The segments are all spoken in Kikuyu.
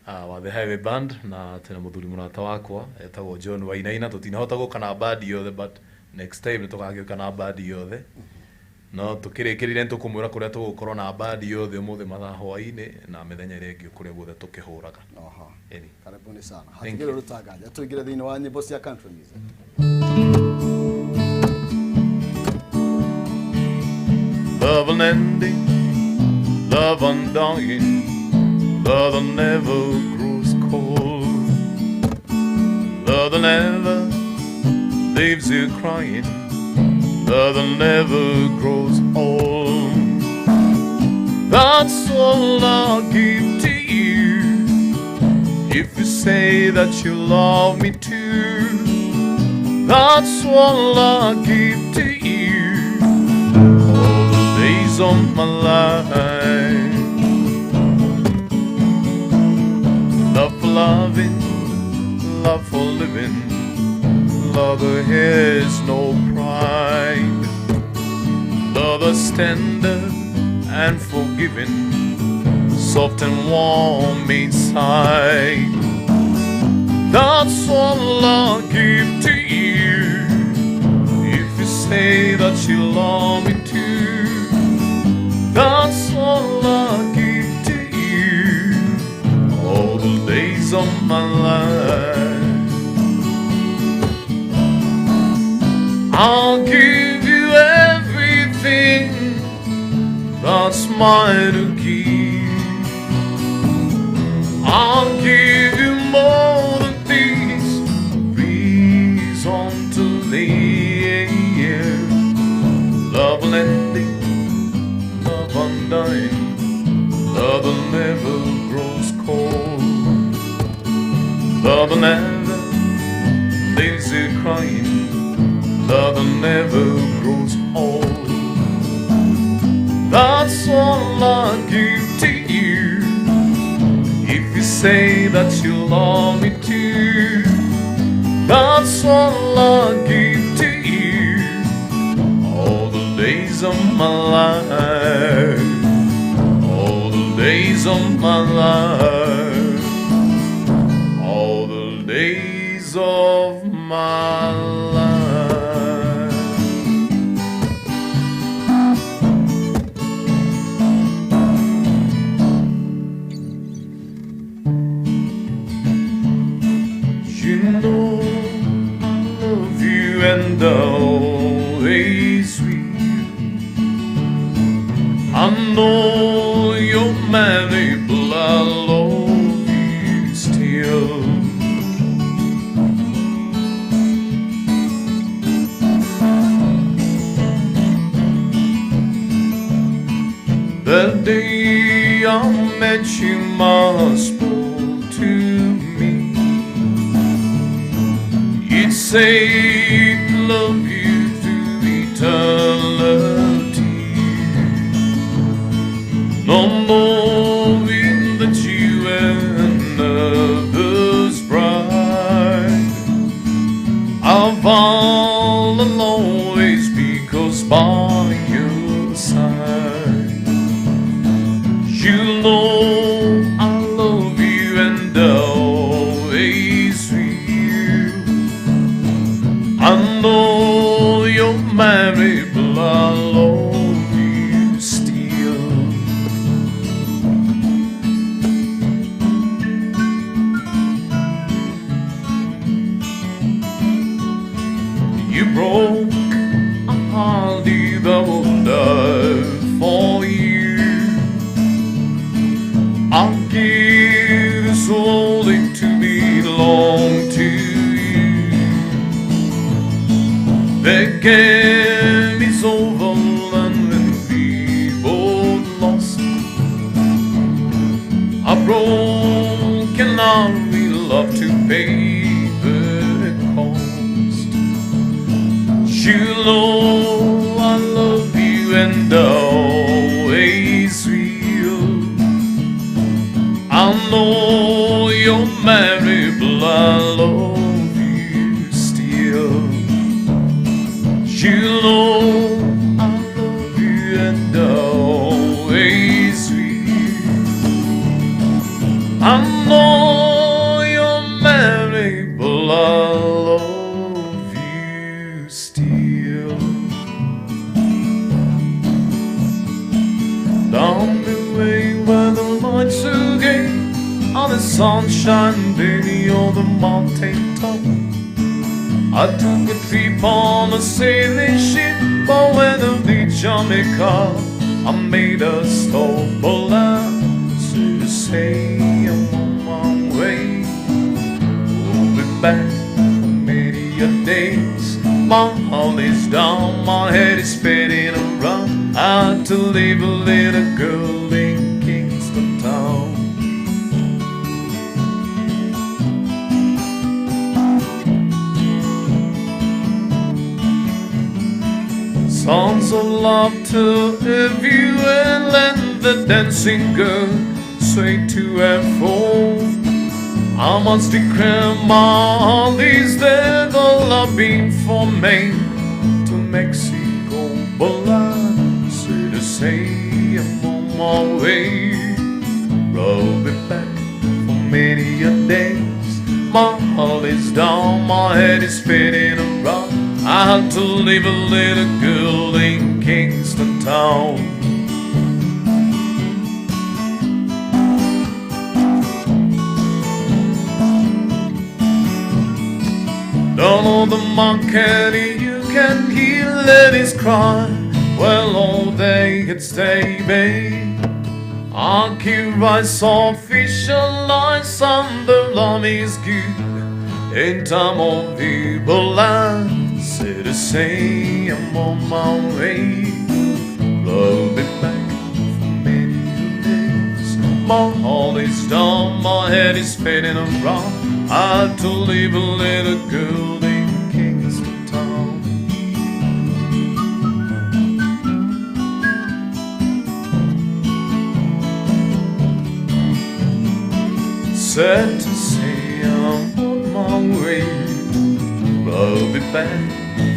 Wa The Highway Band na twĩna mũthuri mũrata wakwa etagwo John Wainaina. Tũtinahota gũka na band yothe, but next time nĩtũgagĩũka na band yothe. No tũkĩrĩkĩrire nĩtũkũmwĩra kũrĩa tũgũkorwo na band yothe ũmũthĩ mathaa hwaĩ-inĩ na mĩthenya ĩrĩa ĩngĩ kũrĩa guothe tũkĩhũraga. Aha. Ĩni. Karibuni sana. Thank Hatigire you. rutanganja tuingire thiini wa nyimbo cia country music. Love unending, love undying, love that never grows cold, love that never leaves you crying, love that never grows old. That's all I'll give to you if you say that you love me too. That's all I'll give to you all the days of my life. Love for loving, love for living, love that has no pride, love that's tender and forgiving, soft and warm inside. That's all I'll give to you if you say that you love me too. That's all I'll give to you all the days of my life. I'll give you everything that's mine to give. I'll give you more than this reason to live. Love unending, love undying, love that never grows cold, love that never leaves you crying, love that never grows old. That's all I give to you if you say that you love me too. That's all I give to you all the days of my life, all the days of my life, all the days of my life. You know I love you and always will. I know you're married, but I love you still. The day I met you, ma spoke to me. You'd say I'd love you through eternity, not knowing that you were another's bride. I vow I'll always be close by your side. You know I love you and always will. I know you're married, but I love you still. You broke a heart that will die for you. I'll give this world to belong to you. The game is over and we both lost. A broken heart will love to pay the cost. You know I love you and always will. I know you're married, but I love you still. You know I love you and always will. I know saw the sunshine, baby, on the mountain top. I took a trip on a sailing ship, but when I reached Jamaica, I made a stop. But I to say I'm on my way. We'll be back for many a days. My heart is down, my head is spinning around. I had to leave a little girl in Kingston Town. Songs of love to everywhere, and the dancing girl sway to and fro. I must declare my heart is there, the loving for me to Mexico. But I say to say I'm on my way. I'll be back for many a days. My heart is down, my head is spinning around. I had to leave a little girl in Kingston Town. Down on the market you can hear ladies cry. Well, all day it's day, babe. I keep rice on fish and lice, and the love is good in time of evil. I say to say I'm on my way. I'll be back for many days. My heart is down, my head is spinning around. I had to leave a little girl in Kingston Town. Sad to say I'm on my way. I'll be back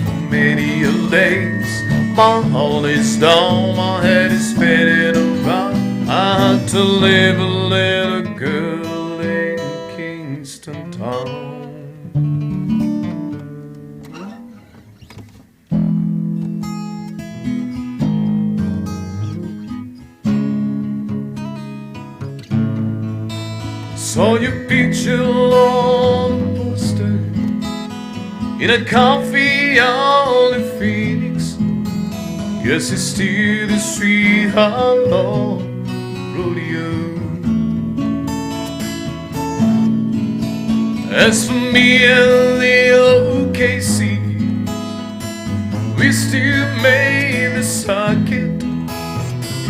for many a days. My heart is down, my head is spinning around. I had to leave a little girl in Kingston Town. Saw your picture on the poster in a coffee out in Phoenix. Guess it's still the sweetheart of rodeo. As for me and little Casey, we still made the circuit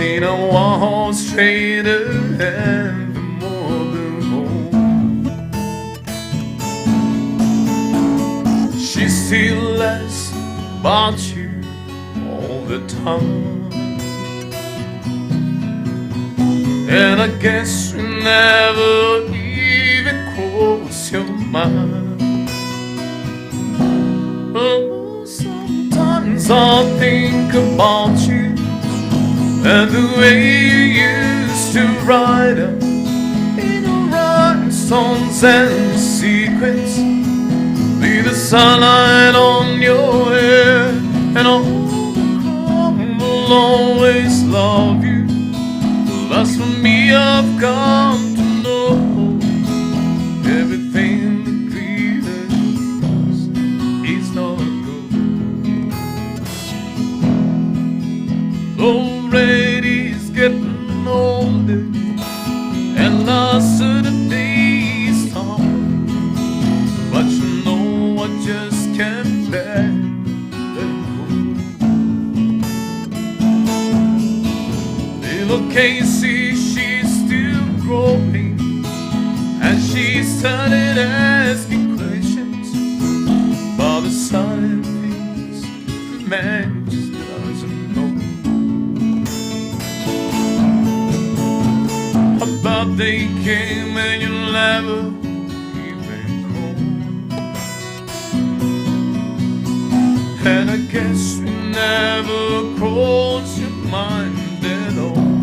in a one-horse trader and the mother home. She still asks about you all the time, and I guess we never even cross your mind. Oh, sometimes I think about you and the way you used to ride up in your rhinestones and sequins, with the sunlight on your hair, and all the crowd will always love you. As for me, I've come to know everything that glitters is not gold. Already's getting older, and lost of the days time. But you know I just can't bear the cold. Little Casey, she's still growing, and she started asking questions about the side of things man just doesn't know. A birthday came and you never even called, and I guess we never crossed your mind at all.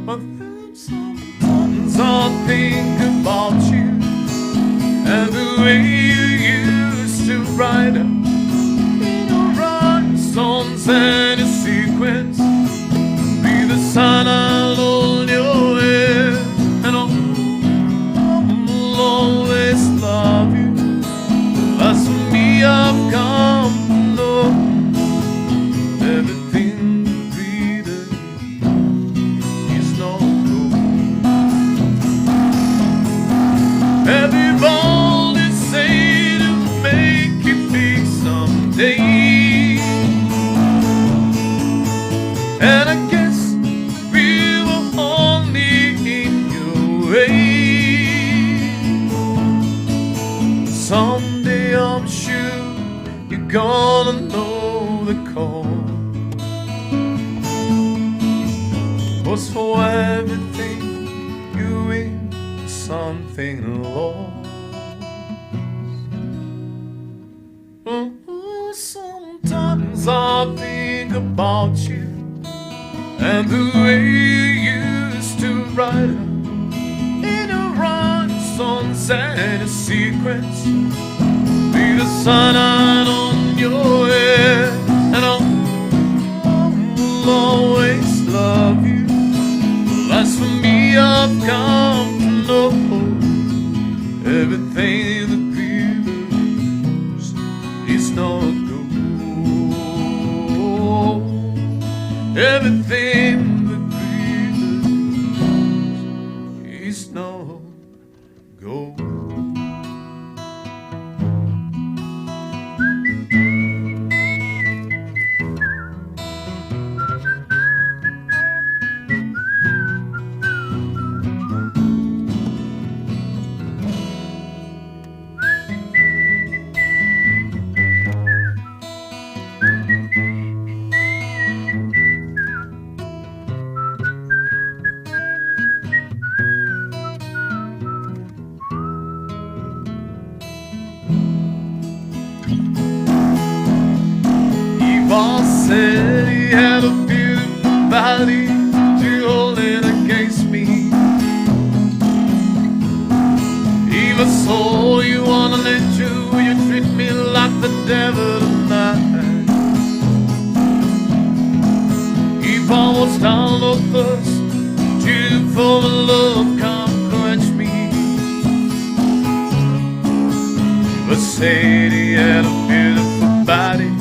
But then sometimes I think about you and the way you used to write up in your rhinestones and your sequins, be the sunlight on your hair, away. Someday I'm sure you're gonna know the call. 'Cause for everything you win, something lost. Oh, sometimes I think about you and the way you used to write in a rhinestones and a secrets. Be the sunlight on your head, and I'll always love you. As for me, I've come to know everything that glitters is not gold. Everything that glitters is not gold. If I said he had a beautiful body to hold it against me. If I saw you wanna let you, you treat me like the devil tonight. If I was down of thirst, to for the love come quench me. But said he had a beautiful body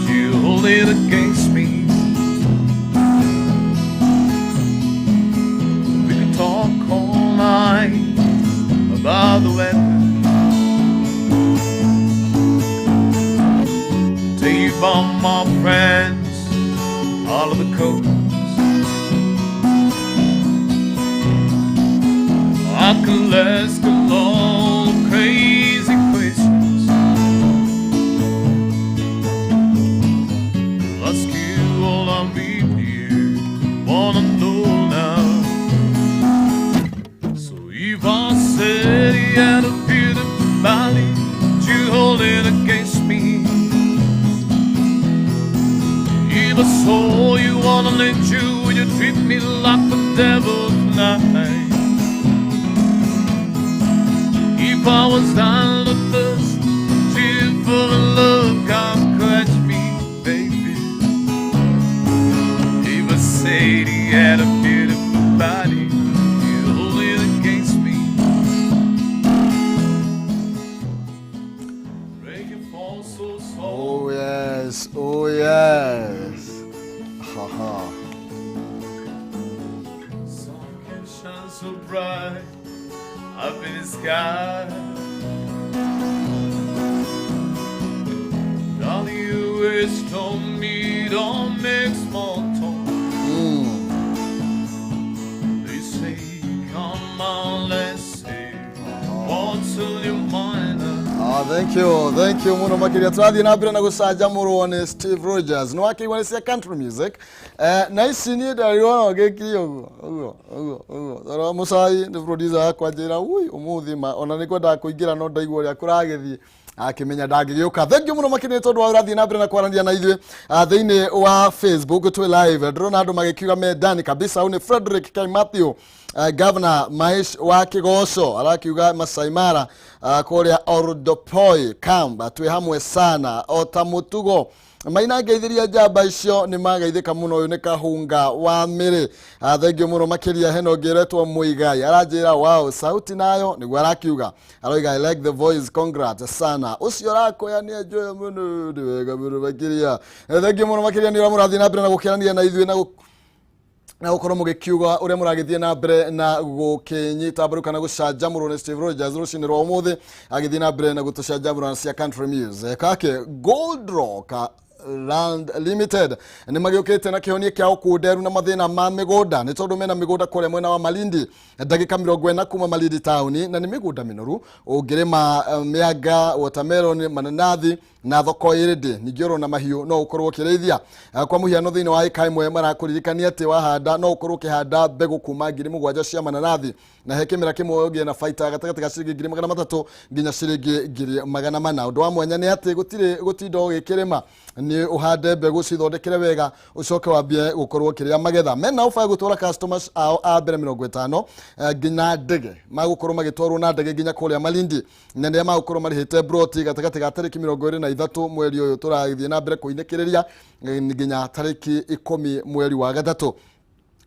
to hold it against me. We could talk all night about the weather. Tell you about my friends, all of the coast. I could ask a lot of crazy questions. Ask you all I really wanna know now. So if I said he had a beautiful body to hold it against me. If I saw you wanna let you, would you treat me like the devil tonight? If I was down the thirst to for the love, come catch me, baby. If I said he had a beautiful body, you hold it against me. Break your fall so slow. Oh yes, oh yes. Haha. Sun can shine so bright up in the sky. Darling, you always told me don't make small talk. They say, come on, let's see what's on your mind. Ah, thank you, thank you muno makiria. Turathie na mbere na gucanjamurwo ni Steve Rogers. Nĩ wakĩigua nĩ cia country music. Na ici niĩ ndarirwo ngĩkirie ũguo ũguo ũguo ũguo tondũ Mũcai nĩ producer wakwa, njĩra ui ũmũthĩ ma ona nĩ kwendaga kũingĩra no ndaigua ũrĩa kũragĩthiĩ akĩmenya ndangĩgĩũka. Thank you mũno makĩria tondũ wa ũrathiĩ na mbere na kwaranĩria na ithuĩ. Thĩinĩ wa Facebook twĩ live, ndĩrona andũ magĩkiuga me ndani kabisa. Hau nĩ Frederick Kaimathew, Governor Mahesh wa Kigoco arakiuga Masai Mara, kũrĩa Oldopoi Camp twĩ hamwe sana o ta mũtugo maina. Ngeithĩria njamba icio nĩ magaithĩka mũno. Ũyũ nĩ Kahunga wa Mĩrĩ. Thank you mũno makĩria. Hena ũngĩ ũretwo Mũigai aranjĩra wow, sauti nayo nĩguo arakiuga, aroiga, "I like the voice, congrats sana." Ũcio ũrakoya nĩ enjoy mũno, nĩ wega mũno makĩria. Thank you mũno makĩria nĩ ũrĩa mũrathiĩ na mbere na gũkĩaranĩria na ithuĩ na gukorwo mugikiuga uria muragithie na mbere na gukinyita mbaru kana gucanjamurwo ni Steve Rogers rucinĩ rwa umuthi agithie na mbere na gutucanjamũra cia country music kake Gold Rock. Land Limited nĩ magĩũkĩte na kĩhonia kĩa ũkunderu na mathĩna ma mĩgũnda, nĩ tondũ mena mĩgũnda kũrĩa mwena wa Malindi, ndagĩka 40 kuma Malindi taũni, na nĩ mĩgũnda mĩnoru ũngĩrĩma mĩanga, watermelon, mananathi na thoko ĩrĩndĩ. Ningĩ oro na mahiũ no ũkorwo ũkĩrĩithia. Kwa mũhiano, thĩinĩ wa ĩka ĩmwe marakũririkania atĩ wahanda no ũkorwo ũkĩhanda mbegũ kuma 7,000 cia mananathi, na he kĩmera kĩmwe ũgĩe na baita gatagatĩ ga ciringi 300,000 nginya ciringi 400,000. Ũndũ wa mwanya nĩ atĩ gũtirĩ gũtinda ũgĩkĩrĩma, nĩ ũhande mbegũ, cithondekere wega, ũcoke wambie gũkorwo ũkĩrĩa magetha. Mena ofa ya gũtwara customers ao a mbere 50 nginya ndege, magũkorwo magĩtwarwo na ndege nginya kũrĩa Malindi, na nĩrĩa magũkorwo marĩhĩte broti gatagatĩ ga tarĩki 23 mweri ũyũ tũrathiĩ na mbere kũinĩkĩrĩria nginya tarĩki 10 mweri wa gatatũ.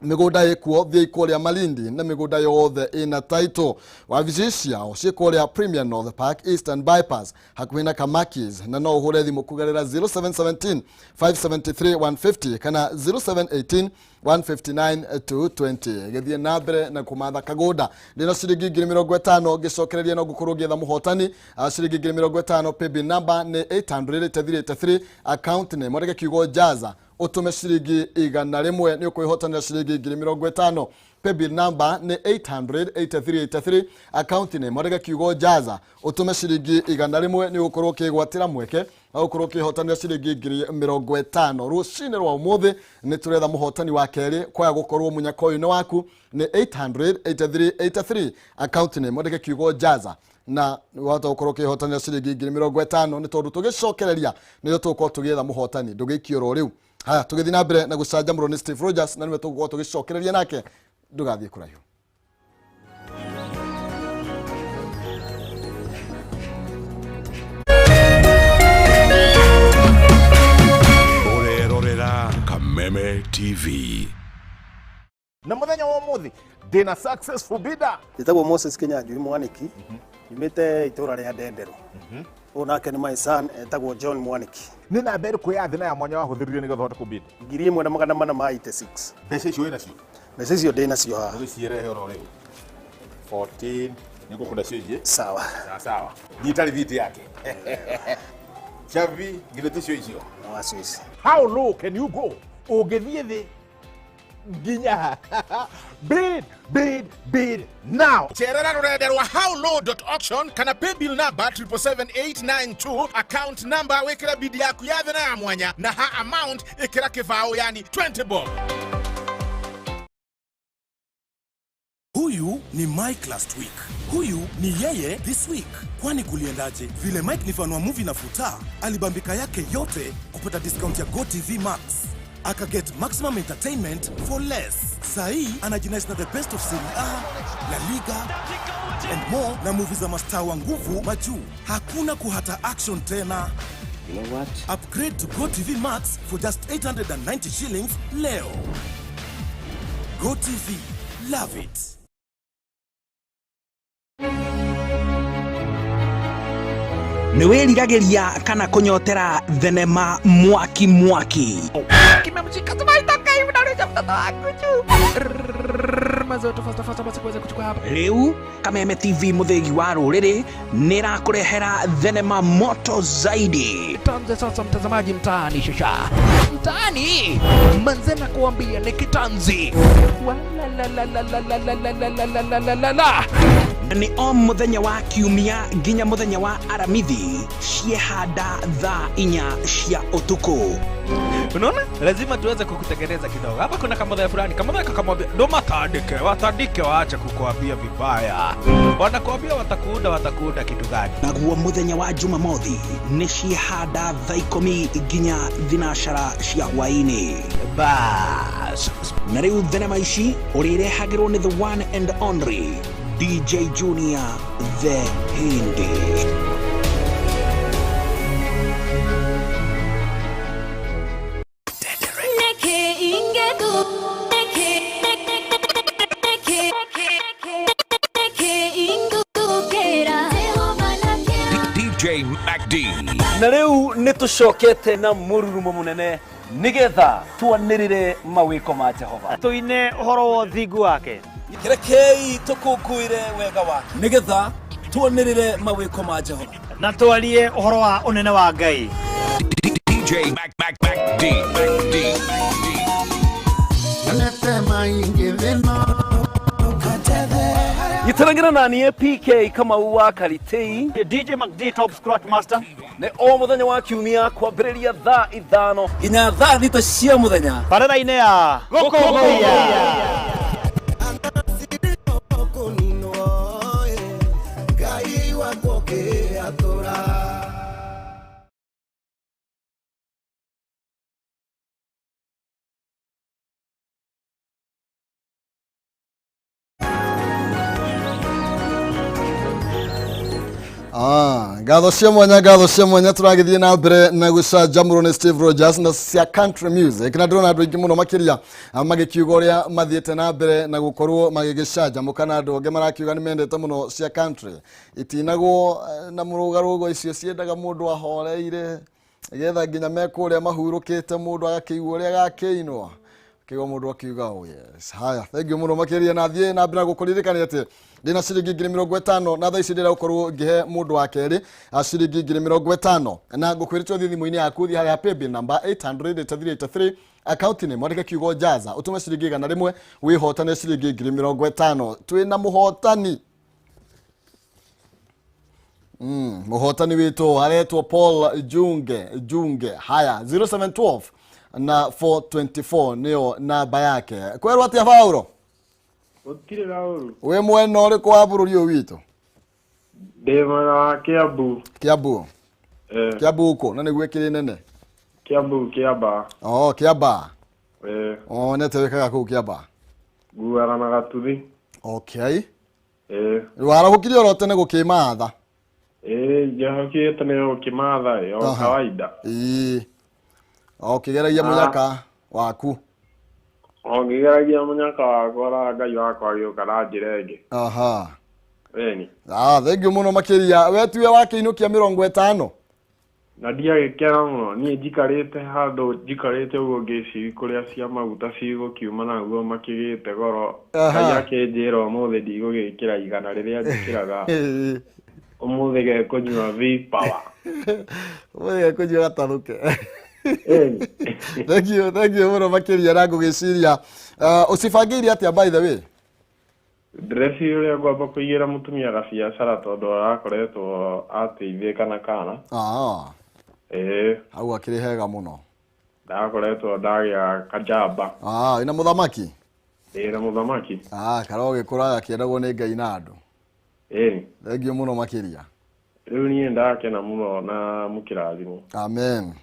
Mĩgũnda ĩkuo, thiĩ kũrĩa Malindi, na mĩgũnda yothe ĩna title. Wabici ciao ciĩ kũrĩa Premier North Park, Eastern Bypass, hakuhĩ na Kamakis, na no ũhũre thimũ kũgerera 0717 573 150 kana 0718 159 220. Gĩthiĩ na mbere na kũmatha kagũnda. Ndĩna ciringi 50,000, ngĩcokereria no ngũkorwo ngĩetha mũhotani ciringi 50,000. Paybill number nĩ 883, account name mwandĩke kiugo jaza, ũtũme ciringi 100, nĩ ũkwĩhotanĩra ciringi 50,000. Paybill number nĩ 883, account name mwandĩke kiugo jaza, ũtũme ciringi 100, nĩ ũgũkorwo ũkĩgwatĩra mweke wa gũkorwo ũkĩhotanĩra ciringi 50,000. Rũcinĩ rwa ũmũthĩ nĩ tũretha mũhotani wa kerĩ. Kwaya gũkorwo mũnyaka ũyũ nĩ waku, nĩ 883, account name mwandĩke kiugo jaza, na wahota gũkorwo ũkĩhotanĩra ciringi 50,000, nĩ tondũ tũgĩcokereria nĩrĩo tũgũkorwo tũgĩetha mũhotani. Ndũgĩikio oro rĩu. Haya, tũgĩthiĩ na mbere na gũcanjamũrwo nĩ Steve Rogers, na nĩwe tũgũkorwo tũgĩcokereria nake. Ndũgathiĩ kũraihu. Ũrerorera Kameme TV. Na muthenya wa umuthi ndina successful bidder. Njĩtagwo Moses Kinyanjui Mwaniki, nyumĩte itũra rĩa Ndenderũ. Ũyũ nake nĩ my son, etagwo John Mwaniki. Nĩ namba ĩrĩkũ ya thĩ na ya mwanya wahũthĩrire nĩgetha ũhote kũbid? 1486. Mbeca icio wĩ nacio? Mbeca icio ndĩ nacio haha. Ũgĩciĩrehe oro rĩu 14 nĩ ngũkũnda cio. Sawa. Sawa sawa, nyita rithiti yake chavi, githĩ ticio icio? Wacio ici. How low can you go? Ũngĩthiĩ thĩ nginya? Bid, bid, bid now. Cerera rũrenda rwa howlow.auction kana paybill number 777892, account number wĩkĩre bid yaku ya thĩ na ya mwanya, na ha amount ĩkĩra kĩbaũ, yani 20 bob. Huyu ni Mike last week, huyu ni yeye this week. Kwani kuliendaje? Vile Mike ni fan wa movie na futa, alibambika yake yote kupata discount ya GoTV Max, akaget maximum entertainment for less. Sahii anajinais na the best of Serie A, La Liga and more, na movie za mastaa wa nguvu majuu. Hakuna kuhata action tena. You know what? Upgrade to GoTV Max for just 890 shillings leo. GoTV, love it. Nĩ wĩriragĩria kana kũnyotera thenema mwaki mwaki? Kimemshika tumaitoka hivi, naonyesha mtoto wangu juu mazoto fasta fasta, basi kuweza kuchukua hapa. Rĩu Kameme TV, mũthĩgi wa rũrĩrĩ, nĩ ĩrakũrehera thenema moto zaidi. Tuanze sasa mtazamaji, mtaani shasha mtaani manze, na kuambia ni kitanzi Walalalalalalalalalalalala. Nĩ o mũthenya wa kiumia nginya mũthenya wa aramithi, ciehanda thaa 4 cia ũtukũ. Unaona, lazima tuweze kukutengeneza kidogo hapa. Kuna kamodhea fulani, kamodhea kakamwambia ndo matandike, watandike, waache kukuambia vibaya, wanakuambia watakuunda, watakuunda kitu gani? Naguo mũthenya wa jumamothi nĩ ciehanda thaa 10 nginya 6 cia hwaĩ-inĩ. Bas, na rĩu thenema ici ũrĩrehagĩrwo nĩ the one and only DJ Junior the Hindi. Neke ingedu neke neke neke ingukera. DJ MacD. Na rĩu nĩ tũcokete na mũrurumo mũnene nĩgetha twanĩrĩre mawĩko ma Jehova, tũine ũhoro wa ũthingu wake. Rekei tũkũngũĩre wega wake nĩgetha tuonĩrĩre mawĩko ma Jehova na twarie ũhoro wa ũnene wa Ngai. DJ DJ Mac Mac Mac D Mac D Mac D. Nyitanagĩra na niĩ PK Kamau wa Karitei, DJ McD Top Scratch Master. Nĩ o mũthenya wa kiumia kwambĩrĩria thaa 5 nginya thaa 6 cia mũthenya Barera-inĩ ya Gũkũngũiya. Ngatho cia mwanya, ngatho cia mwanya. Tũragĩthiĩ na mbere na gũcanjamũrwo nĩ Steve Rogers na cia country music, na ndĩrona andũ aingĩ mũno makĩria magĩkiuga ũrĩa mathiĩte na mbere na gũkorwo magĩgĩcanjamũka, na andũ angĩ marakiuga nĩ mendete mũno cia country itinagwo na mũrũgarũgo, icio ciendaga mũndũ ahoreire nĩgetha nginya me kũrĩa mahurũkĩte mũndũ agakĩigua ũrĩa agakĩinwo kiugo mundu akiuga, "Oh yes." Haya, thank you muno makiria, na thie na mbere gukuririkania ati ndina ciringi 50,000, na thaa ici ndĩrenda gũkorwo ngĩhe mũndũ wa kerĩ ciringi 50,000, na ngũkwĩrĩte ũthiĩ thimũ-inĩ yaku, thiĩ harĩa paybill number 8008383, account name wandĩke kiugo Jaza, ũtũme ciringi 100, wĩhotane ciringi 50,000. Twĩna mũhotani. Mũhotani witũ aretwo Paul Junge Junge. Haya, 0712 na 424 nĩyo namba yake. Kwerwo atĩa, Paulo? Gũtirĩ na ũru. Wĩ mwena ũrĩkũ wa bũrũri ũyũ witũ? Ndĩ mwena wa Kiambu. Kiambu? Eh. Kiambu kũ na nĩguo ĩkĩrĩ nene? Kiambu Kiambaa. Oh, Kiambaa. Eh. Oh, nĩ atĩa wĩkaga kũu Kiambaa? Nguaga na gatuthi. Okay. Eh. Warahũkire oro tene gũkĩmatha? Eh, njahũkire tene gũkĩmatha o kawaida. Ĩĩ. O ũkĩgeragia mũnyaka waku. O ngĩgeragia mũnyaka wakwa na Ngai wakwa agĩũka na njĩra ĩngĩ. Aha. Ĩni. Ah, thank you mũno makĩria. We tiwe wakĩinũkia 50. Na ndiagĩkena mũno, niĩ njikarĩte handũ njikarĩte ũguo ngĩciria kũrĩa cia maguta cigũkiuma naguo makĩgĩte goro. Ngai akĩnjĩra ũmũthĩ ndigũgĩkĩra 100 rĩrĩa njĩkĩraga. Ũmũthĩ gekũnyua V-Power. Ũmũthĩ gekũnyua gatarũke. Thank you, thank you mũno makĩria, na ngũgĩciria ũcibangĩire atĩa, by the way? Ndĩreciria ũrĩa ngwamba kũigĩra mũtumia gabiacara tondũ arakoretwo ateithĩka na kana. Ĩĩ. Hau akĩrĩ hega mũno. Ndakoretwo ndagĩa kanjamba. Wĩna mũthamaki? Ĩĩ, na mũthamaki. Karogĩkũra gakĩendagwo nĩ Ngai na andũ. Ĩĩ. Thank you mũno makĩria. Rĩu niĩ ndakena mũno na mũkĩrathimwo. Amen.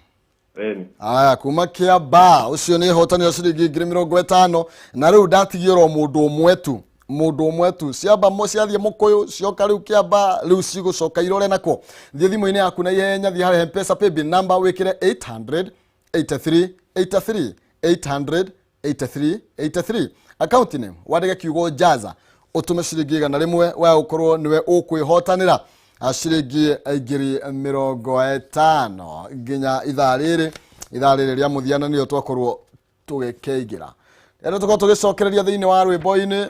Ĩni. Aya, kuma Kiambaa ũcio nĩ hotanio ciringi 50,000, na rĩu ndatigia oro mũndũ ũmwe tu, mũndũ ũmwe tu. Ciamba ciathiĩ mũkũyũ cioka rĩu Kiambaa, rĩu cigũcoka irore nako. Thiĩ thimũ-inĩ yaku na ihenya, thiĩ harĩa M-Pesa paybill number, wĩkĩre 800 83 83 800 83 83, account name wandĩke kiugo Jaza, ũtũme ciringi 100, we ũkorwo nĩwe ũkwĩhotanĩra ciringi 50,000 nginya ithaa rĩrĩ, ithaa rĩrĩ rĩa mũthia, na nĩyo twakorwo tũgĩkĩingĩra rĩrĩa tũkorwo tũgĩcokereria thĩinĩ wa rwĩmbo-inĩ.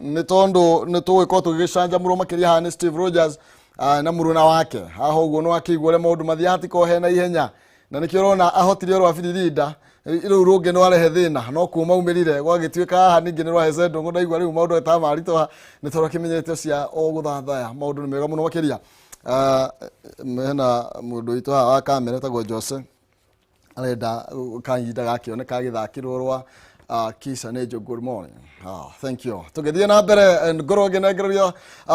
Nĩ tondũ nĩ tũgũgĩkorwo tũgĩgĩcanjamũrwo makĩria haha nĩ Steve Rogers na mũruna wake haha ũguo, nĩ wakĩigua ũrĩa maũndũ mathiaga, hatikorwo hena ihenya, na nĩkĩo ũrona ahotire oro abiririnda rĩu rũngĩ nĩ warehe thĩna, no kuo maumĩrire gwagĩtuĩka haha ningĩ nĩ rwahe ndũng'ũ. Ndaigua rĩu maũndũ ta maritũha nĩ tondũ akĩmenyerete cia o gũthathaya. Maũndũ nĩ mega mũno makĩria. Hena mũndũ witũ haha wa kamera etagwo Jose, arenda kahinda gakĩoneka agĩthakĩrwo rwa Kisa Nejo. Good morning. Thank you. Tũgĩthiĩ na mbere, ngorwo ngĩnengereria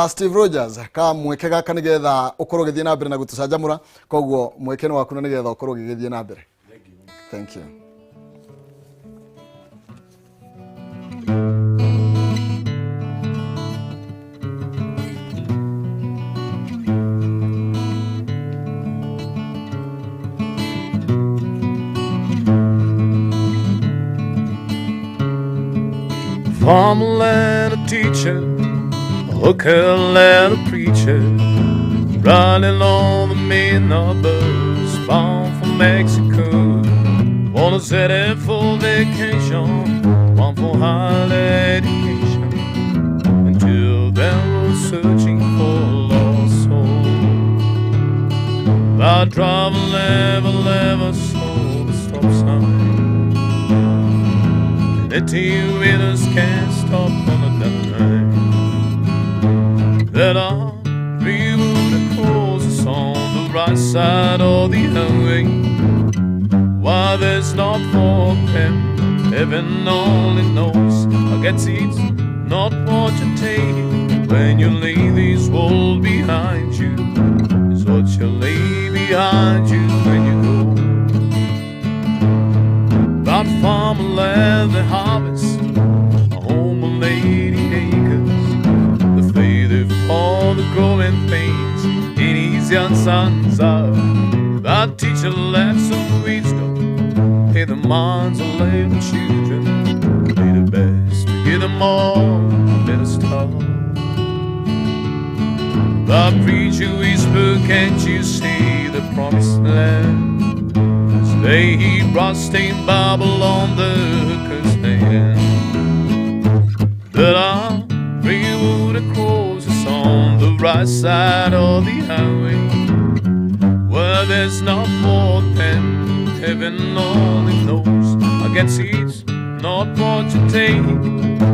Steve Rogers ka mweke gaka nĩgetha ũkorwo ũgĩthiĩ na mbere na gũtũcanjamũra, koguo mweke nĩ waku na nĩgetha ũkorwo ũgĩgĩthiĩ na mbere. Thank you. Farmer and a teacher, a hooker and a preacher, riding on the midnight bus, bound for Mexico. One is headed for vacation, one for higher education, and two of them were searching for a lost soul. That Driver never, ever saw the stop sign. And the two wheelers can't stop on a dime. That I drove across us on the right side of the highway. Why there's not for them, heaven only knows. I guess it's not what you take when you leave this world behind you. It's what you leave behind you when you go. That farmland, the harvest, a home of 80 acres, the faith of all the growing things in his young sons are. That teacher left some wisdom in the minds of little children. Be the best to give them all a better start. The preacher whispered, can't you see the promised land? As they he bloodstained Bible on the hooker's hand. That I rode across us on the right side of the highway. Where there's not more than heaven only knows. I guess it's not what you take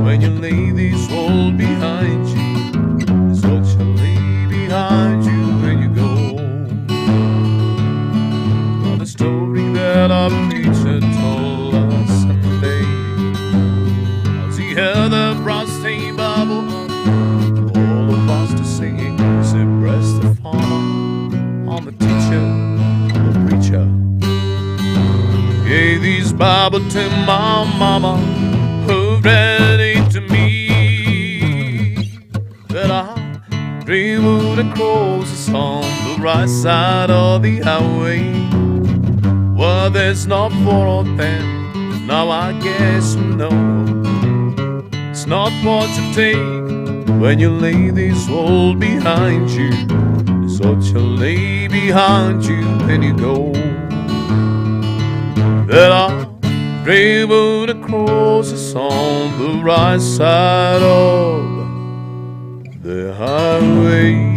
when you leave this world behind you. It's what you leave behind you when you go. Now the story that our preacher told us Sunday, as he held the brass-stained Bible up for all of us to see, he said, bless the farmer, I'm the teacher, I'm the preacher. Gave this Bible to my mama, who read it to me. That I drove across us on the right side of the highway. Well, there's not for them, now I guess you know. It's not what you take when you leave this world behind you. It's what you leave behind you when you go. That I drove across us on the right side of the highway.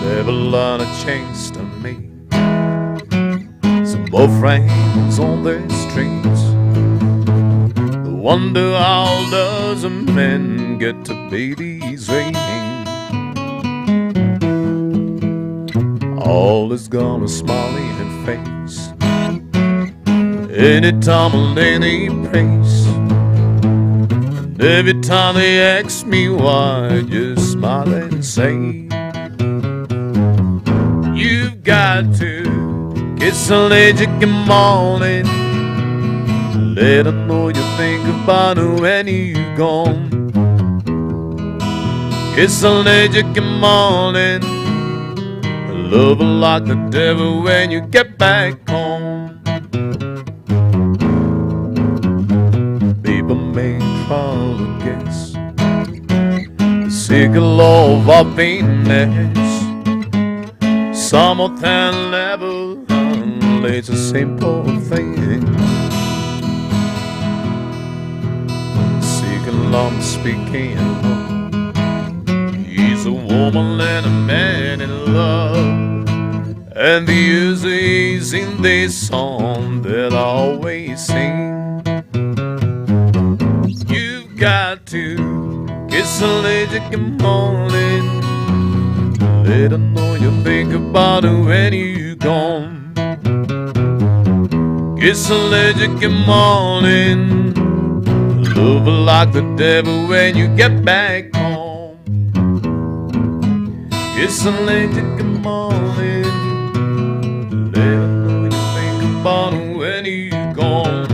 Babylon changed to me. Some more friends on the streets. The wonder how does a man get to be these ways? All is gone a smiling face. Anytime a lady prays, and every time they ask me why, I just smile and say, you've got to kiss a lady good morning. Let her know you think about her when you're gone. Kiss a lady good morning. Love her like the devil when you get back home. People may try to guess the secret of happiness. Some of them level, it's a simple thing. Secret love speaking. He's a woman and a man in love. And the music in this song that I always sing. You've got to kiss a lady good morning. Let her know you think about her when you're gone. Kiss a lady good morning. Love her like the devil when you get back home. Kiss a lady good morning. Let her know you think about her when you're gone.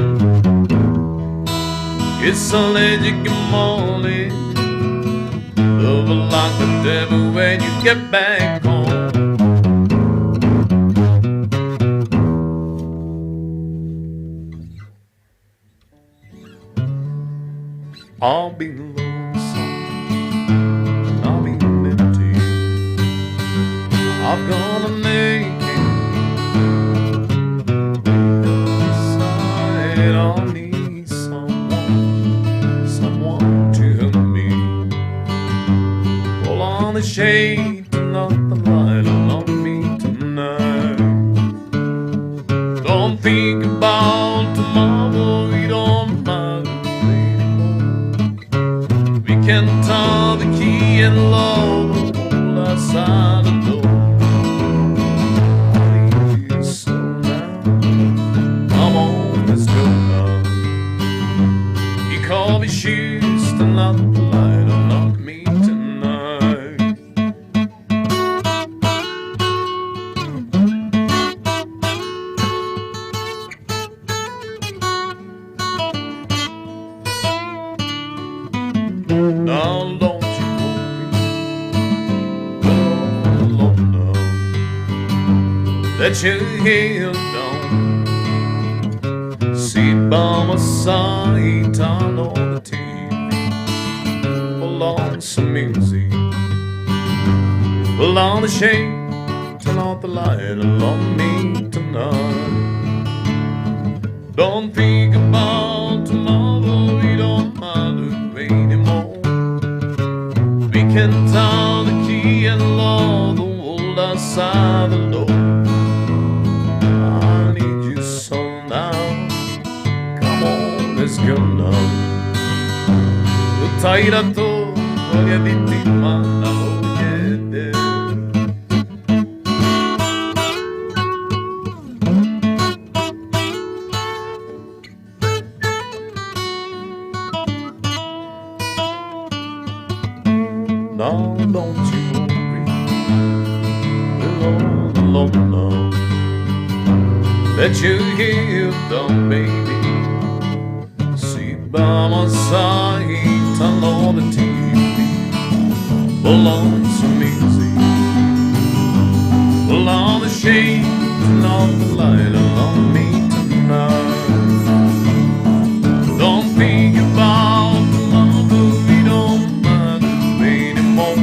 Kiss a lady good morning. Love her like the devil when you get back home. I'll be lonesome, I'll be empty. I've gonna make it. Inside, I'll need someone, someone to help me. shade, turn out the light on me tonight. Don't think about tomorrow, it don't matter anymore. We can turn the key and love the whole outside the door. I need you so now. Come on, let's go now. You call me shoes, turn out the light on me tonight. Now don't you worry, we're all alone now. Let your head down. Sit by my side, turn on the TV, pull on some music, pull on the shade, turn out the light on me tonight. Don't think about tomorrow, it don't matter anymore. We can turn the key and lock the world outside the door. I need you so now. Come on, let's go now. Rutaira to oya ditima na oyede. Now don't you worry, we're all alone now. Let your head down, baby. Sit by my side, turn on the TV, pull on some music, pull on the shade, turn off the light on me tonight. Don't think about tomorrow, we don't matter anymore.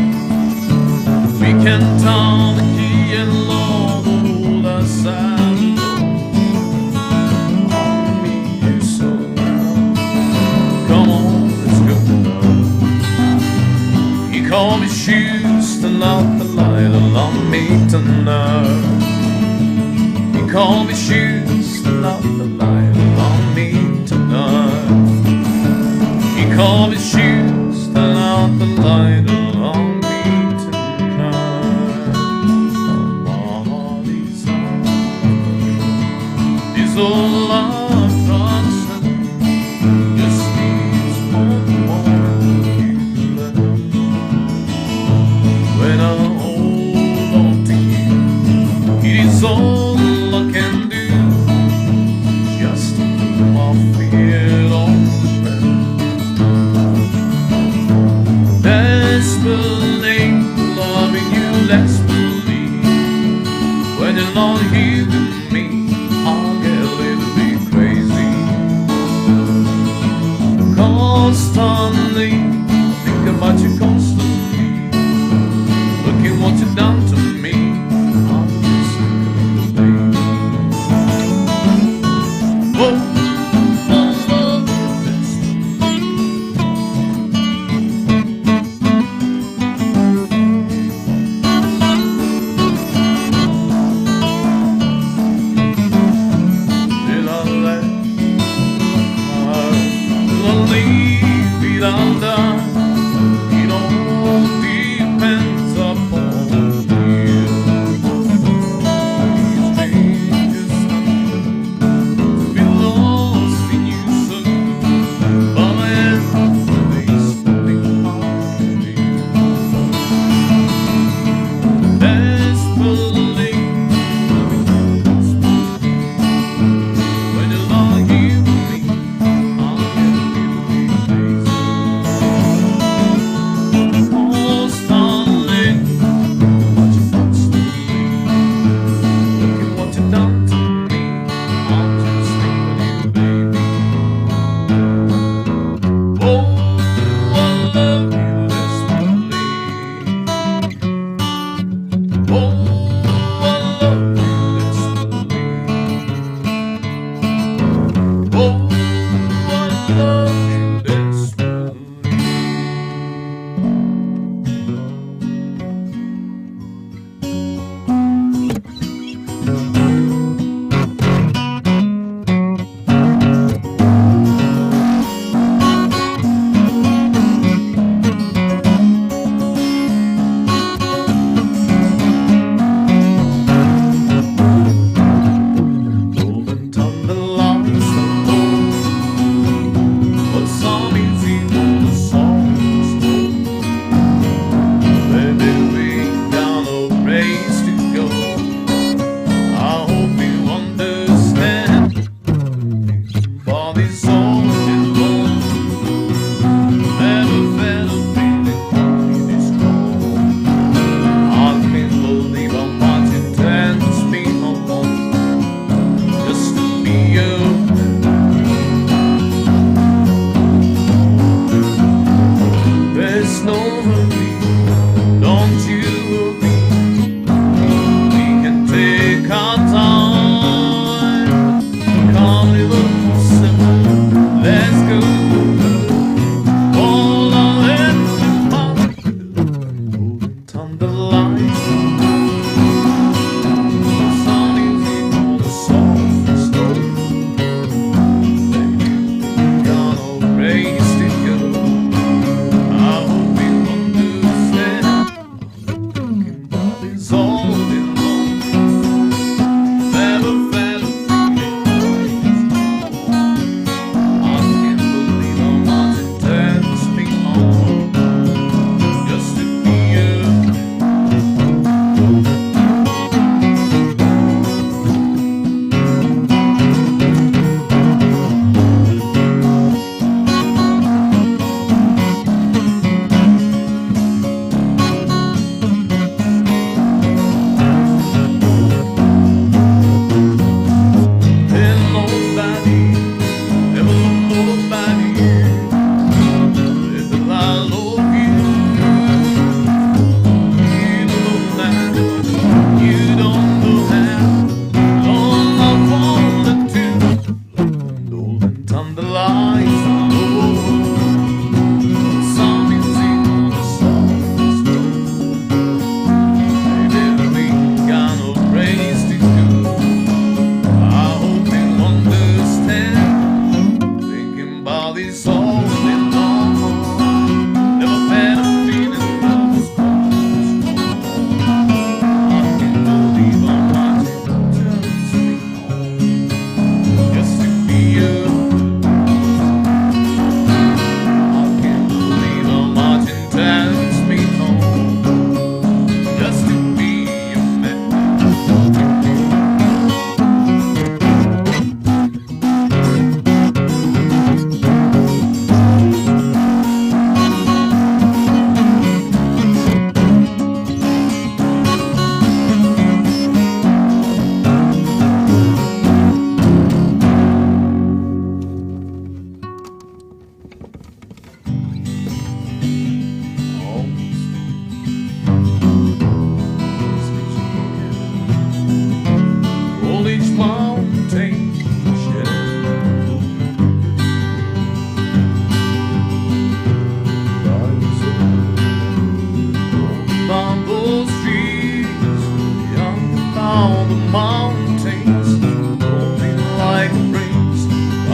We can turn the key and lock the world outside the door. I need you so now. Come on, let's go now. You call me shoes, turn out the light on me tonight. You call me shoes, turn out the light on me tonight. You call me shoes, turn out the light on me tonight. Is all I've trusted. Just needs one more you left. When I hold on to you, it is all I can do just to keep my feet on the ground. Desperately loving you, let's believe. When you're not here with me, I'll get a little bit crazy. Constantly, I think about you constantly. Look at what you've done to me. I'm just a little baby. Oh, I love you desperately. Will I let will I leave it undone? It all depends upon you. These strangers to be loved.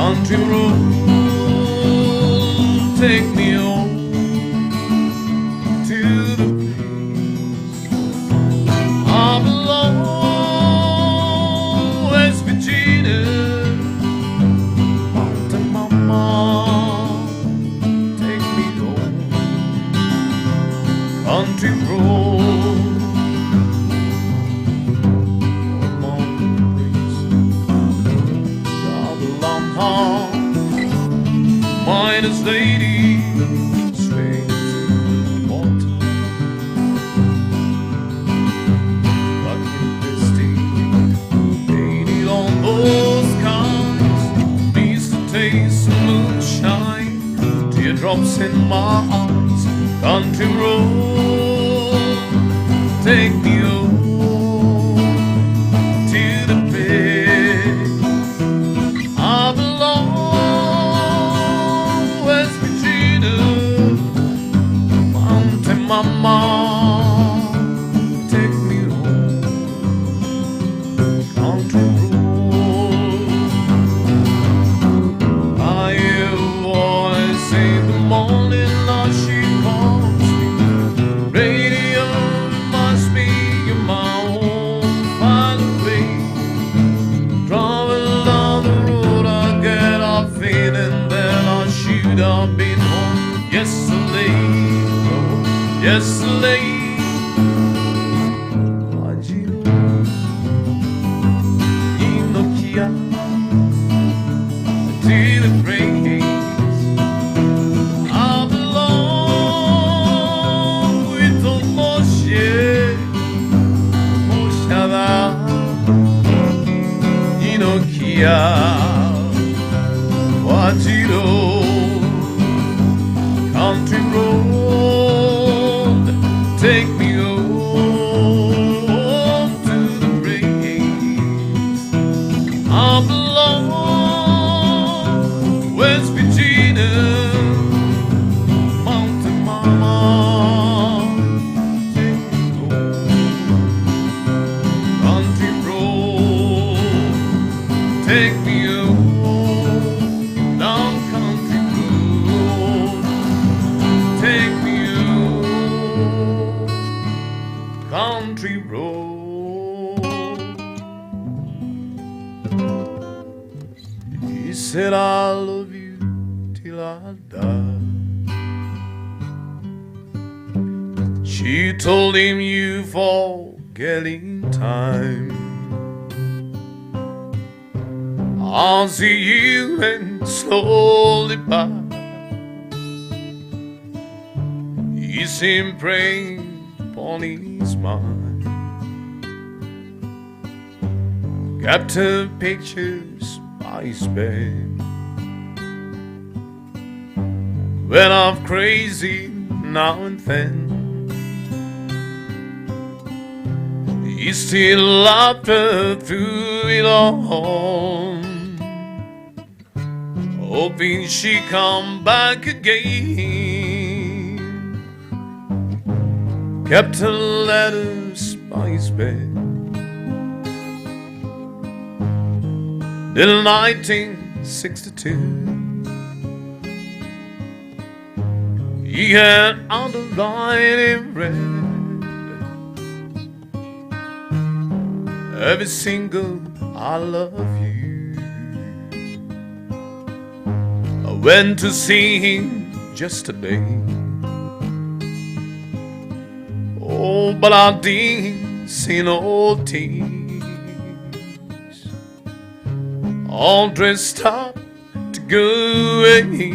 Country road, take me home to the place I belong, West Virginia. Mountain mama, take me home. Country road, mountain breeze, got a long horn. Miner's lady, straight to the water. Bucket misty, painted on those kinds. Needs to taste some moonshine, teardrops in my eyes. Country road, take me home to the place I belong, West Virginia. Mountain mama, take me home. Country road. I hear a voice in the morning as she calls me. Radio must be my own final way. Driving down the road, I get a feeling that I should have been home yesterday. Oh, yesterday. Ajiro Inokia to the praise I belong with the Moshe Moshada Inokia Wajiro. Country road, take me home to the place I belong, West Virginia. Mountain mama, take me home. Country road, take me home. Down country road, take me home. Country road. He said, I love you till I die. She told him, you forget in time. I'll see you and slowly by. He seemed praying upon his mind. Kept her pictures by his bed. When I'm crazy now and then, he still loved her through it all, hoping she come back again. Kept her letters by his bed. In 1962, he had underlined in red every single I love you. I went to see him just today. Oh, but I didn't see no tears. All dressed up to go away.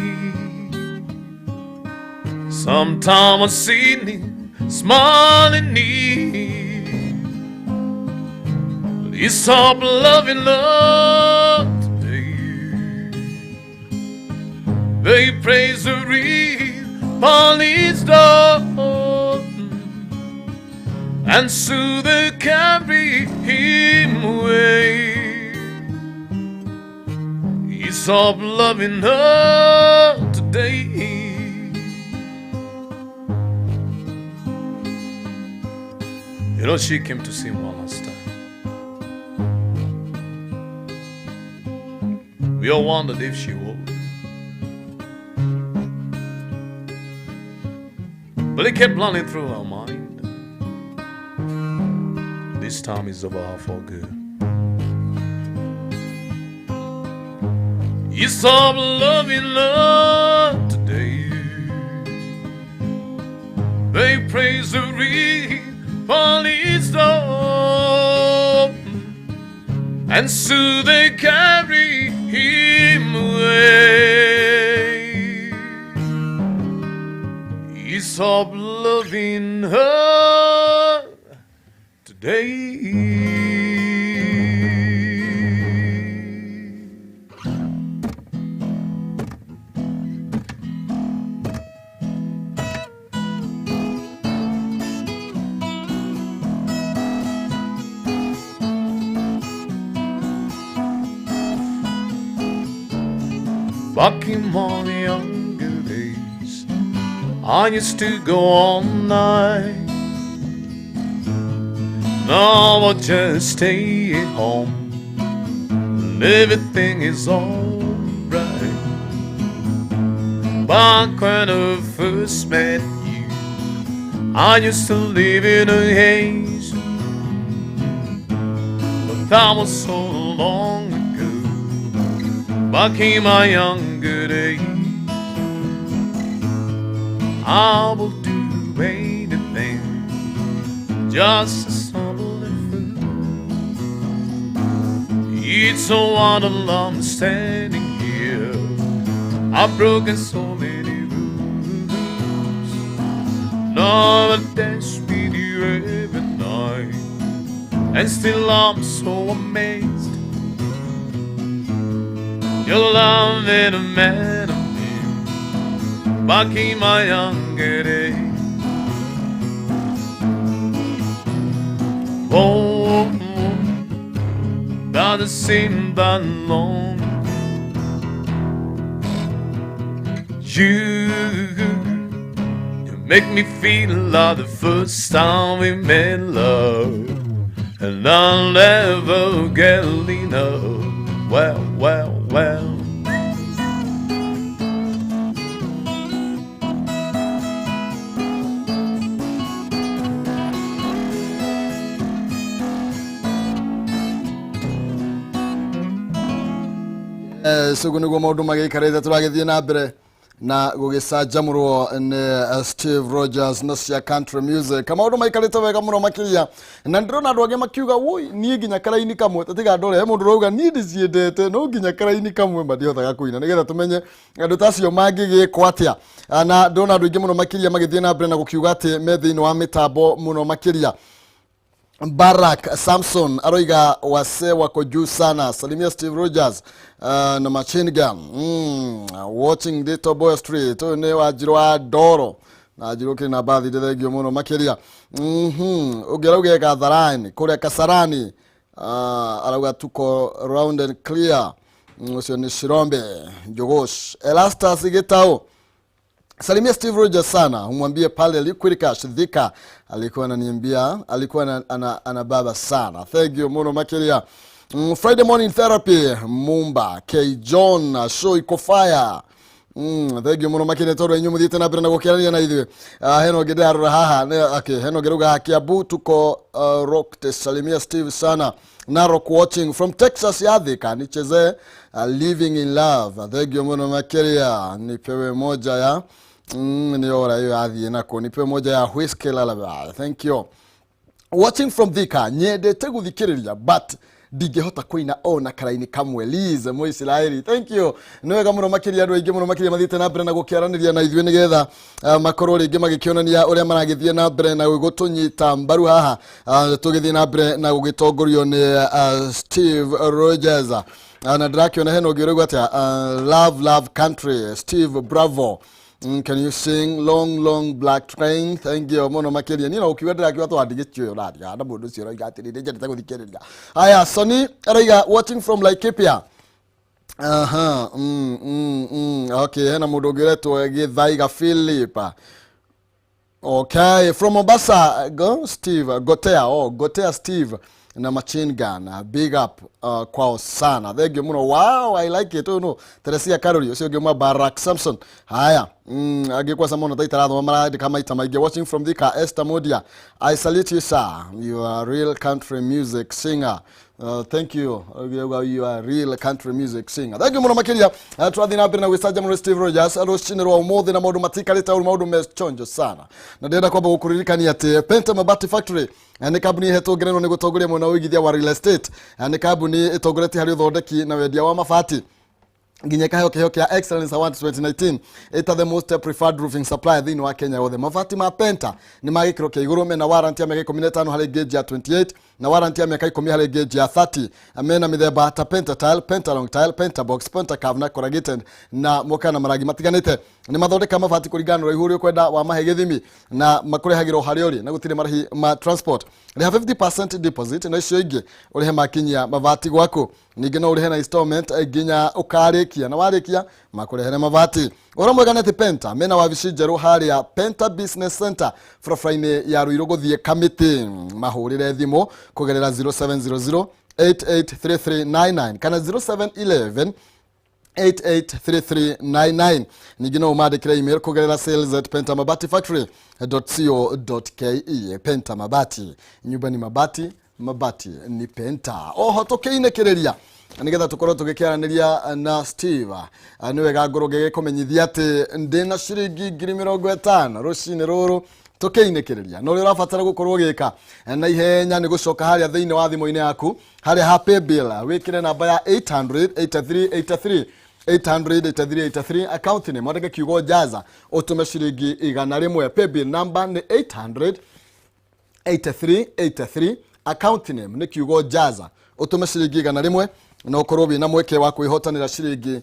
Sometime I seen him smiling near. But he stopped loving love today. They praise the real upon his door, and so they carry him away. He stopped loving her today. You know, she came to see him one last time. We all wondered if she would. But it kept running through our mind. This time is over for good. You stop loving love today. They praise the police dog, and so they carry him away. You stop loving her today. Back in my younger days, I used to go all night. Now I just stay at home, and everything is alright. Back when I first met you, I used to live in a haze. But that was so long ago. Back in my younger days, I will do anything just to stumble and fool. It's so wonderful I'm standing here. I've broken so many rules. Now I dance with you every night, and still I'm so amazed. Your love and a man of me, back in my younger days. Oh, doesn't seem that long. You make me feel like the first time we made love, and I'll never get enough. Well, well, well. Sugu niguo maundu magĩikarĩte tũragĩthiĩ na mbere na gũgĩcanjamũrwo nĩ Steve Rogers na cia country music. Maũndũ maikarĩte wega mũno makĩria, na ndĩrona andũ angĩ makiuga woi niĩ nginya karaini kamwe tiga ndore he mũndũ ũrauga niĩ ndĩciendete no nginya karaini kamwe mandihotaga kũina, nĩgetha tũmenye andũ ta acio mangĩgĩkwo atĩa. Na ndĩrona andũ aingĩ mũno makĩria magĩthiĩ na mbere na gũkiuga atĩ me thĩinĩ wa mĩtambo mũno makĩria. Barak Samson aroiga wase wako juu sana. Salimia Steve Rogers na machine gun. Watching Little Boy Street. Uyu ni Wanjiru wa Ndoro. Na Wanjiru kiri na bathi ndithengio muno makiria. Ungi arauga Gatharani kuria Kasarani. Arauga tuko round and clear. Ucio ni Shirombe Njogosh. Elastas Gitau. Salimia Steve Rogers sana, umwambie pale Liquid Cash Thika alikuwa ananiambia, alikuwa ana baba sana. Thank you muno makiria. Friday morning therapy Mumba K John show iko fire. Thank you muno makiria tondu inyu muthiite na mbere na gukiarania na ithuĩ. Heno ngĩndarora haha okay, heno ngĩrauga Kiambu tuko rock. Salimia Steve sana. Narok watching from Texas ya Thika, nicheze Living in Love. Thank you muno makiria. Nipewe moja ya ni ora hiyo athiĩ nako, nipewe moja ya Whiskey Lullaby. Thank you. Watching from Thika, nyendete guthikiriria but ndingĩhota kũina ona karaini kamwe. Liz Mũisiraeli, thank you. Nĩ wega mũno makĩria, andũ aingĩ mũno makĩria mathiĩte na mbere na gũkĩaranĩria na ithuĩ nĩgetha makorwo rĩngĩ magĩkĩonania ũrĩa maragĩthiĩ na mbere na gũtũnyita mbaru haha, tũgĩthiĩ na mbere na gũgĩtongorio nĩ Steve Rogers. Na ndĩrakĩona hena ũngĩ ũrauga atĩa, Love Love Country Steve Bravo. Can you sing Long Long Black Train? Thank you muno makiria. Ni no ukiuga ndirakiuga twandigi ũyũ ũrariga na mũndũ ũcio ũroiga atĩrĩrĩ njendete gũthikĩrĩria. Haya, Sony arauga watching from Laikipia. Aha, okay, hena mũndũ ũngĩ ũretwo Gĩthaiga Philip. Okay, from Mombasa, go Steve Gotea. Oh, Gotea Steve. Na machine gun, big up kwao sana, thank you muno. Wow, I like it. No Teresia Karori ucio ũngĩ mwa Barak Samson. Haya, angĩkwa Samona taitarathoma marandĩka maita maingĩ. Watching from Thika, Esther Modia, I salute you, sir. You are real country music singer. Thank you. You are real country music singer. Thank you muno makiria. Tũrathiĩ na mbere na gwĩcanjamũra Steve Rogers rũcinĩ rwa ũmũthĩ na maũndũ matikarĩte ũru, maũndũ mechonjo sana. Na ndĩrenda kwamba gũkũririkania atĩ Penta Mabati Factory nĩ kambuni ĩhetwo ngerenwa nĩ gũtongoria mwena wa ũigithia wa real estate. Nĩ kambuni ĩtongoretie harĩ ũthondeki na wendia wa mabati, nginya ĩkaheo kĩheo kĩa Excellence Award 2019 ĩta the most preferred roofing supplier thĩinĩ wa Kenya yothe. Mabati ma Penta nĩ ma gĩkĩro kĩa igũrũ, mena warranty ya mĩaka 15 harĩ gauge ya 28 na warranty ya mĩaka 10 harĩ gauge ya 30. Mena mĩthemba ta Penta tile, Penta long tile, Penta box, Penta curve na corrugated, na moka na marangi matiganĩte. Nĩ mathondeka mabati kũringana na ũraihu ũrĩa ũkwenda wa mahe gĩthimi, na makũrehagĩrwo harĩa ũrĩ na gũtirĩ marĩhi ma transport. Rĩha 50% deposit na icio ingĩ ũrĩhe makinyia mabati gwaku. Ningĩ no ũrĩhe na installment nginya ũkarĩkia, na warĩkia makũrehere mabati. Ũhoro mwega nĩ atĩ Penta mena wabici njerũ harĩa Penta Business Center, barabara-inĩ ya Ruiru gũthiĩ Kamĩtĩ. Mahũrĩre thimũ kũgerera 0700 883399 kana 0711 883399. Ningĩ no ũmandĩkĩre email kũgerera sales@pentamabatifactory.co.ke. Penta Mabati, nyumba ni mabati, mabati ni Penta. Oho tũkĩinĩkĩrĩria nĩgetha tũkorwo tũgĩkĩaranĩria na Steve, nĩ wega ngorwo ngĩgĩkũmenyithia atĩ ndĩna ciringi 50,000 rũcinĩ rũrũ tũkĩinĩkĩrĩria, na ũrĩa ũrabatara gũkorwo ũgĩka na ihenya nĩ gũcoka harĩa thĩinĩ wa thimũ-inĩ yaku, harĩa ha paybill, wĩkĩre namba ya 800 83 83, 800 83 83, account name mwandĩke kiugo jaza, ũtũme ciringi 100. Paybill number nĩ 800 83 83, account name nĩ kiugo jaza, ũtũme ciringi 100 na ũkorwo wĩna mweke wa kwĩhotanĩra ciringi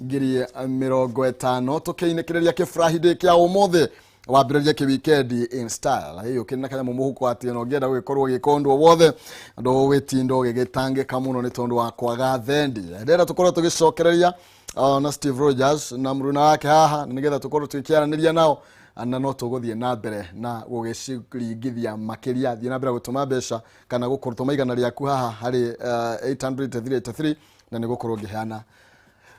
50,000 tũkĩinĩkĩrĩria kĩburahindĩ kĩa ũmũthĩ, wambĩrĩria kĩ in style. Ĩ ũkĩrĩ na kanyamũ mũhuko atĩ ona ũngĩenda gũgĩkorwo ũgĩka ũndũ o wothe, ndũgũgĩtinda ũgĩgĩtangĩka mũno nĩ tondũ wa kwaga thendi. Ndĩrenda tũkorwo tũgĩcokereria na Steve Rogers na mũruna wake haha nĩgetha tũkorwo tũgĩkĩaranĩria nao, na no tũgũthiĩ na mbere na gũgĩciringithia makĩria. Thiĩ na mbere gũtũma mbeca kana gũtũma 100 rĩaku haha harĩ 800 383, na nĩ gũkorwo ngĩheana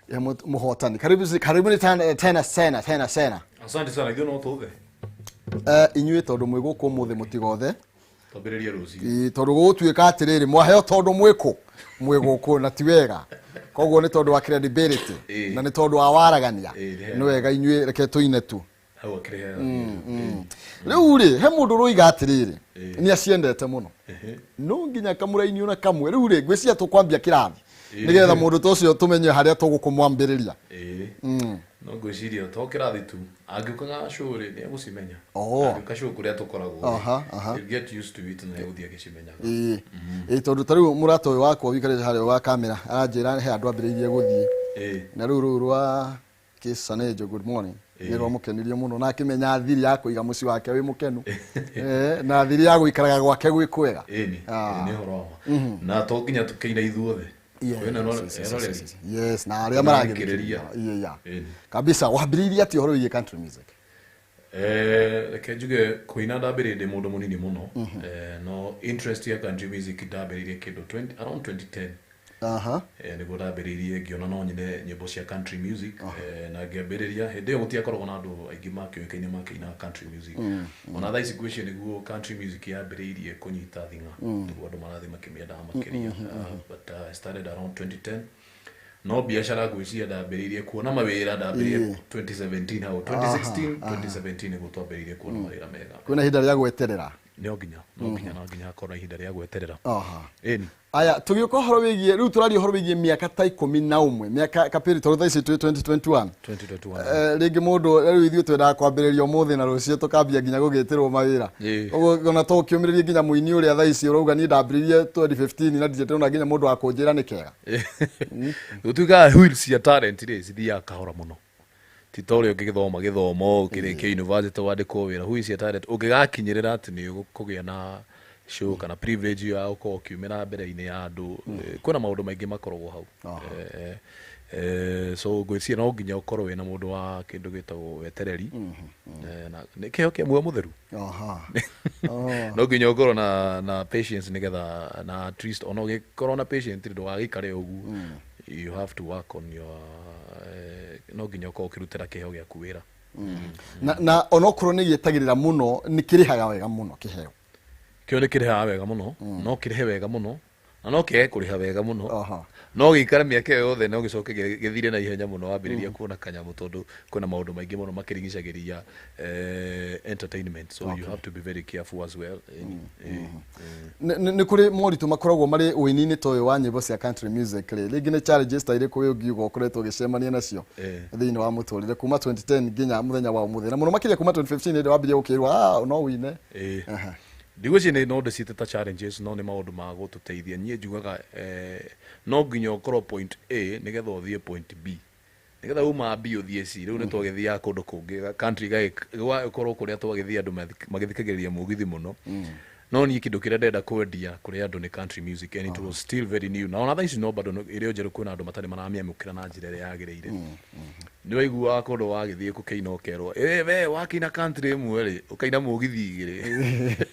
ya mũhotani. Karibu, karibuni tena tena sena tena sena. Asante sana, ithuĩ no tũthe. Inyuĩ tondũ mwĩ gũkũ ũmũthĩ mũtigothe. Twambĩrĩrie rũciũ. Ĩ, tondũ gũgũtuĩka atĩrĩrĩ, mwaheo tondũ mwĩkũ mwĩ gũkũ na ti wega, koguo nĩ tondũ wa credibility na nĩ tondũ wa waragania, nĩ wega inyuĩ reke tũine tu. Hau akĩrehe. Rĩu rĩ, he mũndũ ũroiga atĩrĩrĩ, nĩ aciendete mũno, no nginya kamũraini ona kamwe. Rĩu rĩ, ngwĩciria tũkwambia kĩrathi nĩgetha mũndũ ta ũcio tũmenye harĩa tũgũkũmwambĩrĩria. Ĩĩ. No ngwĩciria to kĩrathi tu, angĩũkaga show rĩ, nĩ egũcimenya. Angĩũka show kũrĩa tũkoragwo rĩ, he'll get used to it na egũthiĩ agĩcimenyaga. Ĩĩ, tondũ ta rĩu mũrata ũyũ wakwa ũikarĩte harĩa wa kamera aranjĩra he andũ ambĩrĩirie gũthiĩ na rĩu rũu rwa Kisanejo, good morning, nĩ rwamũkenirie mũno na akĩmenya thiri ya kũiga mũciĩ wake wĩ mũkenu na thiri ya gũikaraga gwake gwĩ kwega. Ĩni, nĩ ũhoro wa ma. Na to nginya tũkĩina ithuothe. Kwĩna eroreri. Yes, na arĩa Kwĩna maragĩthikĩrĩria. athikĩrĩria. Yeah. Ĩni. Kabisa. Wambĩrĩirie atĩa ũhoro wĩgiĩ country music? Reke njuge kũina ndambĩrĩirie ndĩ mũndũ mũnini mũno. No interest ya country music ndambĩrĩirie kĩndũ 20, around 2010. Nĩguo ndambĩrĩirie ngĩona no nyine nyĩmbo cia country music, na ngĩambĩrĩria hĩndĩ ĩyo gũtiakoragwo na andũ aingĩ makĩũĩkaine makĩina country music. Ona thaa ici ngwĩciria nĩguo country music yambĩrĩirie kũnyita thing'a, nĩguo andũ marathiĩ makĩmĩendaga makĩria. But I started around 2010, no biacara ngwĩciria ndambĩrĩirie kuona mawĩra ndambĩrĩirie 2017 hau 2016, 2017 nĩguo twambĩrĩirie kuona mawĩra mega. Kwĩna ihinda rĩa gweterera. No nginya hakorwo na ihinda rĩa gweterera. Ĩni. Aya, tũgĩũka ũhoro wĩgiĩ rĩu, tũraria ũhoro wĩgiĩ mĩaka ta 11, mĩaka kapĩrĩ, tondũ thaa ici twĩ 2021. 2021. Rĩngĩ mũndũ rĩu ithuĩ twendaga kwambĩrĩria ũmũthĩ na rũciũ tũkambia nginya gũgĩtĩrwo mawĩra. Ũguo ona to ũkĩũmĩrĩrie nginya mũini ũrĩa thaa ici ũrauga niĩ ndambĩrĩirie 2015 na ndirĩ ndĩrona nginya mũndũ wa kũnjĩra nĩ kega. Gũtuĩkaga wheels cia talent rĩ cithiaga kahora mũno, ti ta ũrĩa ũngĩgĩthoma gĩthomo ũkĩrĩkia university wandĩkwo wĩra. Wheels cia talent ũngĩgakinyĩrĩra atĩ nĩ ũkũgĩa na show kana privilege ya gũkorwo ũkiumĩra mbere-inĩ ya andũ, kwĩna maũndũ maingĩ makoragwo hau. So ngwĩciria no nginya ũkorwo wĩna mũndũ wa kĩndũ gĩtagwo wetereri. Na nĩ kĩheo kĩa muoyo mũtheru. No nginya ũkorwo na patience nĩgetha na at least ona ũgĩkorwo na patience ndũgagĩikare ũguo. You have to work on your no nginya ũkorwo ũkĩrutĩra kĩheo gĩaku wĩra. Na onokorwo nĩ gĩetagĩrĩra mũno, nĩ kĩrĩhaga wega mũno kĩheo. Kĩo nĩ kĩrĩhaga wega mũno, no kĩrĩhe wega mũno na no kĩage kũrĩha wega mũno, no gĩikare mĩaka ĩyo yothe no gĩcoke gĩthire na ihenya mũno wambĩrĩria kuona kanyamũ, tondũ kwĩna maũndũ maingĩ mũno makĩrigicagĩria entertainment, so you have to be very careful as well. Nĩ kũrĩ moritũ makoragwo marĩ ũini-inĩ ta ũyũ wa nyĩmbo cia country music rĩ, rĩngĩ nĩ challenges ta irĩkũ we ũngiuga ũkoretwo ũgĩcemania nacio thĩinĩ wa mũtũrĩre kuma 2010 nginya mũthenya wa ũmũthĩ, na mũno makĩria kuma 2015 hĩndĩ wambirie gũkĩrwo no wine? Ndigwĩciria nĩ no ndĩciĩte ta challenges, no nĩ maũndũ ma gũtũteithia. Niĩ njugaga no nginya ũkorwo point A nĩgetha ũthiĩ point B, nĩgetha uma B ũthiĩ C. Rĩu nĩ twagĩthiaga kũndũ kũngĩ, country ĩgakorwo kũrĩa twagĩthiĩ andũ magĩthikagĩrĩria mũgithi mũno. No niĩ kĩndũ kĩrĩa ndĩrenda kwendia kũrĩ andũ nĩ country music, and it was still very new, na ona thaa ici no bado ĩrĩ o njerũ, kwĩna andũ matarĩ maramĩamũkĩra na njĩra ĩrĩa yagĩrĩire. Nĩ waiguaga kũndũ wagĩthiĩ gũkĩina ũkerwo, "Ĩ we wakĩina country ĩmwe rĩ, ũkaina mũgithi igĩrĩ."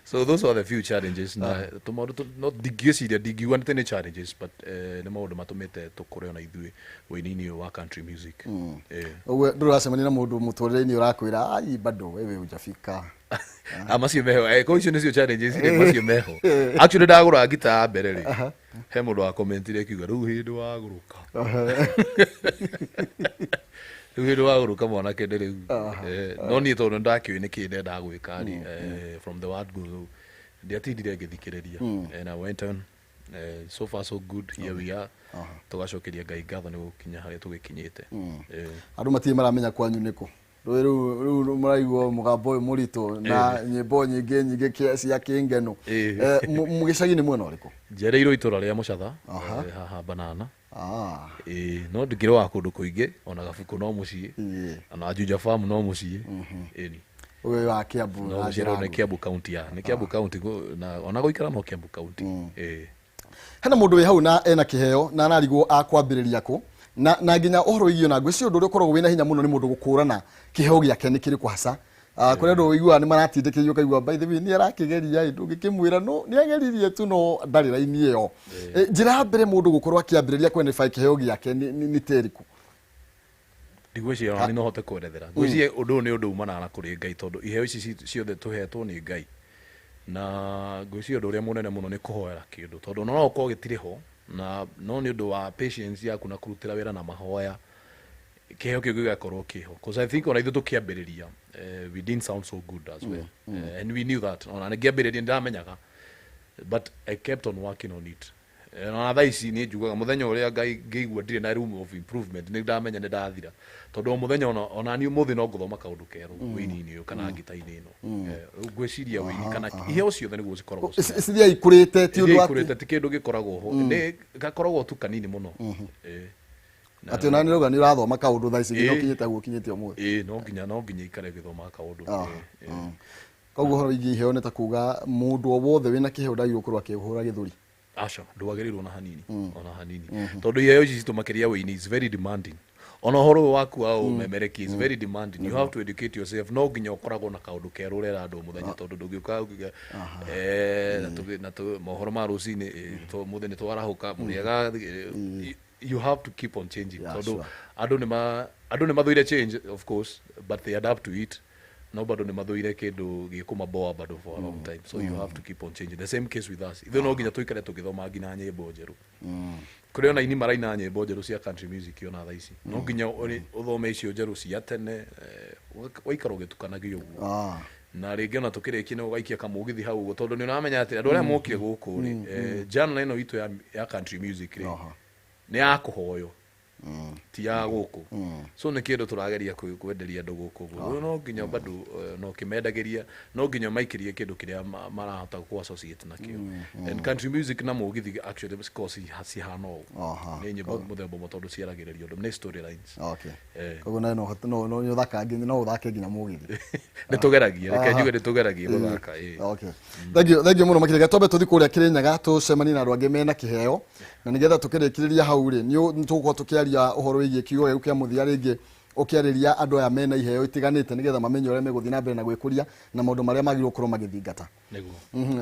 So those are the few challenges na tũmaũndũ no ndingĩciria, ndingiuga atĩ nĩ challenges, but nĩ maũndũ matũmĩte tũkũre ona ithuĩ ũini-inĩ ũyũ wa country music. Ũguo ndũrĩ ũracemania na mũndũ mũtũrĩre-inĩ ũrakwĩra, "Ai, bado wewe hujafika"? Ah, macio meho. Ko icio nĩcio challenges rĩ, macio meho. Actually ndagũra ngita ya mbere rĩ, he mũndũ wa commentire akiuga, "Rĩu hĩndĩ wagũrũka, rĩu hĩndĩ wagũrũka mwanake nĩ rĩu." No niĩ tondũ nĩndakĩũĩ nĩkĩ ndendaga gwĩka rĩ, from the word go ndiatindire ngĩthikĩrĩria, and I went on. So far so good, here we are. Tũgacokeria Ngai ngatho nĩ gũkinya harĩa tũgĩkinyĩte. Andũ matirĩ maramenya kwanyu nĩkũ. Rĩu rĩu mũraigua mũgambo ũyũ mũritũ na nyĩmbo nyingĩ nyingĩ cia kĩngeno. Gĩcagi nĩ mwena ũrĩkũ? Njereirwo itũra rĩa Mũcatha, haha Banana. Ĩĩ, no ndikĩrĩ wa kũndũ kũingĩ, ona Gabuku no mũciĩ, ona Juja Farm no mũciĩ. Ĩni. Ũyũ wa Kiambu no na gũciarwo njĩra nĩ Kiambu County, ya nĩ Kiambu County, na ona gũikara no Kiambu County. Ĩĩ. Hena mũndũ wĩ hau na ena kĩheo na ararigwo akwambĩrĩria kũ, na nginya ũhoro wĩgiĩ na ngwĩciria ũndũ ũrĩa ũkoragwo wĩna hinya mũno nĩ mũndũ gũkũrana kĩheo gĩake nĩ kĩrĩkũ hasa. Kũrĩ andũ ũiguaga nĩ maratindĩkĩrĩrio, ũkaigua by the way nĩ arakĩgeria ĩ, ndũngĩkĩmwĩra no nĩ ageririe tu no ndarĩ raini ĩyo. Njĩra ya mbere mũndũ gũkorwo akĩambĩrĩria kũ-identify kĩheo gĩake nĩ ta ĩrĩkũ? Ndigwĩciria ona niĩ no hote kwerethera. Ngwĩciria ũndũ ũyũ nĩ ũndũ umanaga na kũrĩ Ngai, tondũ iheo ici ciothe tũhetwo nĩ Ngai, na ngwĩciria ũndũ ũrĩa mũnene mũno nĩ kũhoera kĩndũ, tondũ ona no ũkorwo gĩtirĩ ho na no nĩ ũndũ wa patience yaku na kũrutĩra wĩra na mahoya, kĩheo kĩu gĩgakorwo kĩho, cause I think ona ithuĩ tũkĩambĩrĩria, we didn't sound so good as well. And we knew that ona ngĩambĩrĩria nĩndamenyaga, but I kept on working on it. Na thaa ici nĩ njugaga mũthenya ũrĩa Ngai ngĩigua ndirĩ na room of improvement, nĩ ndamenya nĩ ndathira, tondũ o mũthenya ona niĩ ũmũthĩ no ngũthoma kaũndũ kerũ ũini-inĩ ũyũ kana ngita-inĩ ĩno. Rĩu ngwĩciria ũini kana iheo ciothe nĩguo cikoragwo Cithiaga ikũrĩte, ti ũndũ Ithiaga atĩ ikũrĩte, ti kĩndũ gĩkoragwo ho, nĩ gakoragwo tu kanini mũno. Atĩ ona nĩ rauga nĩ ũrathoma kaũndũ thaa ici nginya ũkinyĩte hau ũkinyĩte ũmũthĩ. Ĩĩ, no nginya ikare gĩthoma kaũndũ. Koguo ũhoro wĩgiĩ iheo nĩ ta kuga mũndũ o wothe wĩna kĩheo ndagĩrĩirwo gũkorwo akĩhũra gĩthũri. Aca, ndwagĩrĩirwo na hanini, ona hanini, tondũ iheo ici citũ makĩria wĩini is very demanding. Ona ũhoro ũyũ waku wa ũmemerekia is very demanding. You have to educate yourself. No nginya ũkoragwo na kaũndũ kerũ ũrera andũ o mũthenya, tondũ ndũngĩũka uge na mohoro ma rũcinĩ, mũthĩ nĩ twarahũka mũrĩega. You have to keep on changing, tondũ andũ nĩ mathũire change, of course, but they adapt to it, no bado nĩ mathũire kĩndũ gĩkũmaboa bado for a long time, so you have to keep on changing. The same case with us, ithuĩ no nginya tũikare tũgĩthoma nginya nyĩmbo njerũ. Kũrĩ ona aini maraina nyĩmbo njerũ cia country music ona thaa ici, no nginya ũthome icio njerũ cia tene, waikara ũgĩtukanagia ũguo. Na rĩngĩ ona tũkĩrĩkia nĩ ũgaikia kamũgithi hau ũguo, tondũ nĩ ũramenya atĩ andũ arĩa mokire gũkũ rĩ, genre ĩno itũ ya country music rĩ, nĩ ya kũhoywo. Ti ya gũkũ. So nĩ kĩndũ tũrageria kwenderia andũ gũkũ ũguo. No nginya bado no kĩmendagĩria, no nginya maikĩrie kĩndũ kĩrĩa marahota kũ associate nakĩo. And country music na mũgithi actually cikoragwo cihana ũũ. Nĩ nyĩmbo mũthemba ũmwe tondũ ciaragĩrĩria ũndũ, nĩ storylines. Koguo nawe no nĩ ũthakaga nginya, no ũthake nginya mũgithi? Nĩ tũgeragia, reke njuge nĩ tũgeragia gũthaka, ĩĩ. Okay. Thank you, thank you mũno makĩria. Twambe tũthiĩ kũrĩa Kĩrĩnyaga tũcemanie na andũ angĩ mena kĩheo, na nĩgetha tũkĩrĩkĩrĩria hau rĩ, nĩ tũgũkorwo tũkĩaria ũhoro wĩgiĩ kiugo gĩaku kĩa mũthia rĩngĩ, ũkĩarĩria andũ aya mena iheo itiganĩte nĩgetha mamenye ũrĩa megũthiĩ na mbere na gwĩkũria na maũndũ marĩa magĩrĩirwo gũkorwo magĩthingata. Nĩguo.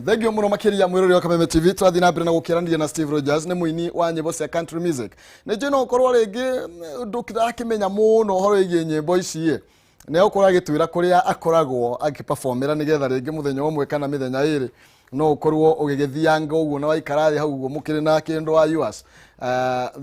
Thank you mũno makĩria, mwĩrori wa Kameme TV. Tũrathiĩ na mbere na gũkĩaranĩria na Steve Rogers, nĩ mũini wa nyĩmbo cia country music. Nĩ njũĩ no ũkorwo rĩngĩ ndũrakĩmenya mũno ũhoro wĩgiĩ nyĩmbo ici ĩ, nĩ egũkorwo agĩtwĩra kũrĩa akoragwo akĩperformera, nĩgetha rĩngĩ mũthenya ũmwe kana mĩthenya ĩrĩ no ũkorwo ũgĩgĩthianga ũguo na waikara thĩ hau ũguo mũkĩrĩ na kĩndũ wa yours.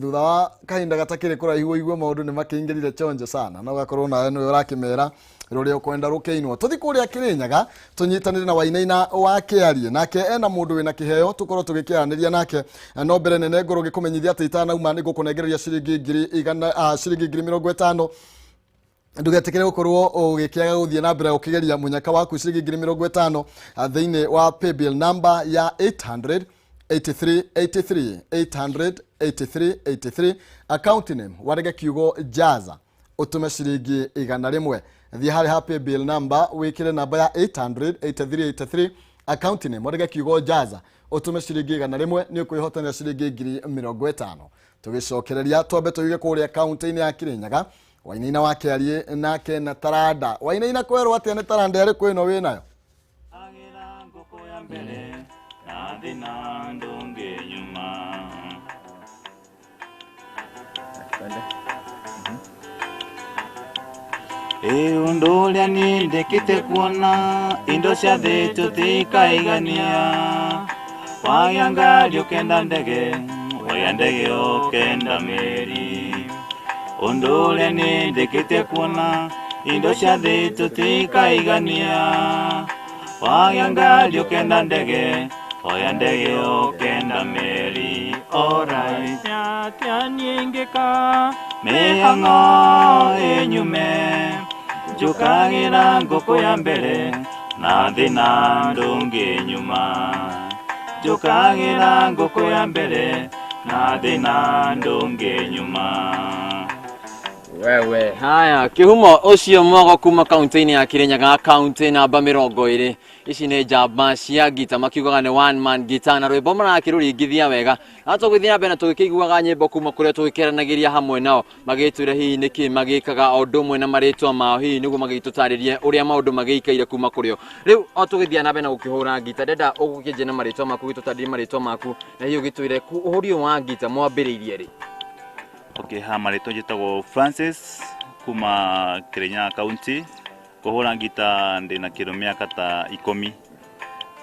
Thutha wa kahinda gatakĩrĩ kũraihu ũigue maũndũ nĩ makĩingĩrire chonjo sana, na ũgakorwo nawe nĩwe ũrakĩmera rũrĩa ũkwenda rũkĩinwo. Tũthi kũrĩa Kĩrĩnyaga tũnyitanĩre na Wainaina wa Kĩarie, nake ena mũndũ wĩna kĩheo tũkorwo tũgĩkĩaranĩria nake. No mbere nene ngorwo ngĩkũmenyithia atĩ itanauma nĩ ngũkũnengereria ciringi ngiri igana, ciringi 50,000. Ndũgetĩkĩre gũkorwo ũgĩkĩaga gũthiĩ na mbere ũkĩgeria mũnyaka waku. Ciringi 50,000 thĩinĩ wa paybill number ya 800 83 83, 800 83 83, account name warege kiugo jaza, ũtũme ciringi 100. Thiĩ harĩ ha paybill number, wĩkĩre namba ya 800 83 83, account name warege kiugo jaza, ũtũme ciringi 100, nĩ ũkwĩhotanĩra ciringi 50,000. Tũgĩcokereria twambe tũige kũrĩa kaunti-inĩ ya Kĩrĩnyaga, Wainaina wa Kĩarie nake na taranda. Wainaina, kwerwo atĩa nĩ taranda ĩrĩkũ ĩno wĩnayo? Na thĩna ndũngĩ nyuma. Ĩ ũndũ ũrĩa niĩ ndĩkĩte kuona, indo cia thĩ tũtikaigania. Wagĩa ngari ũkenda ndege, wagĩa ndege ũkenda meri. Ũndũ ũrĩa niĩ ndĩkĩte kuona, indo cia thĩ tũtikaigania. Wagĩa ngari ũkenda ndege, wagĩa ndege ũkenda meri. Alright. Atĩa niĩ ingĩka mĩhang'o ĩnyume, njũkagĩra ngũkũ ya mbere na thĩna ndũngĩ nyuma. Njũkagĩra ngũkũ ya mbere na thĩna ndũngĩ nyuma. Wewe haya, kihumo ucio mwago kuma kaunti-inĩ ya Kirinyaga, kaunti namba 20. Ici nĩ njamba cia ngita, makiugaga nĩ one man guitar, na rwĩmbo marakĩrũringithia wega, na tũgĩthiĩ na mbere na tũgĩkĩiguaga nyĩmbo kuma kũrĩa tũgĩkĩaranagĩria hamwe nao, magĩtwĩra hihi nĩkĩ magĩkaga o ũndũ ũmwe na marĩtwa mao, hihi nĩguo magĩtũtarĩrie ũrĩa maũndũ magĩikaire kuma kũrĩo. Rĩu o tũgĩthiĩ na mbere na gũkĩhũra ngita, ndenda ũgũkĩnjia na marĩtwa maku, ũgĩtũtarĩrie marĩtwa maku, na hihi ũgĩtwĩre ũhũri ũyũ wa ngita mwambĩrĩirie rĩ? Okay, ha marĩtwa njĩtagwo Francis kuma Kirinyaga County. Kũhũra ngita ndĩna kĩndũ mĩaka ta 10.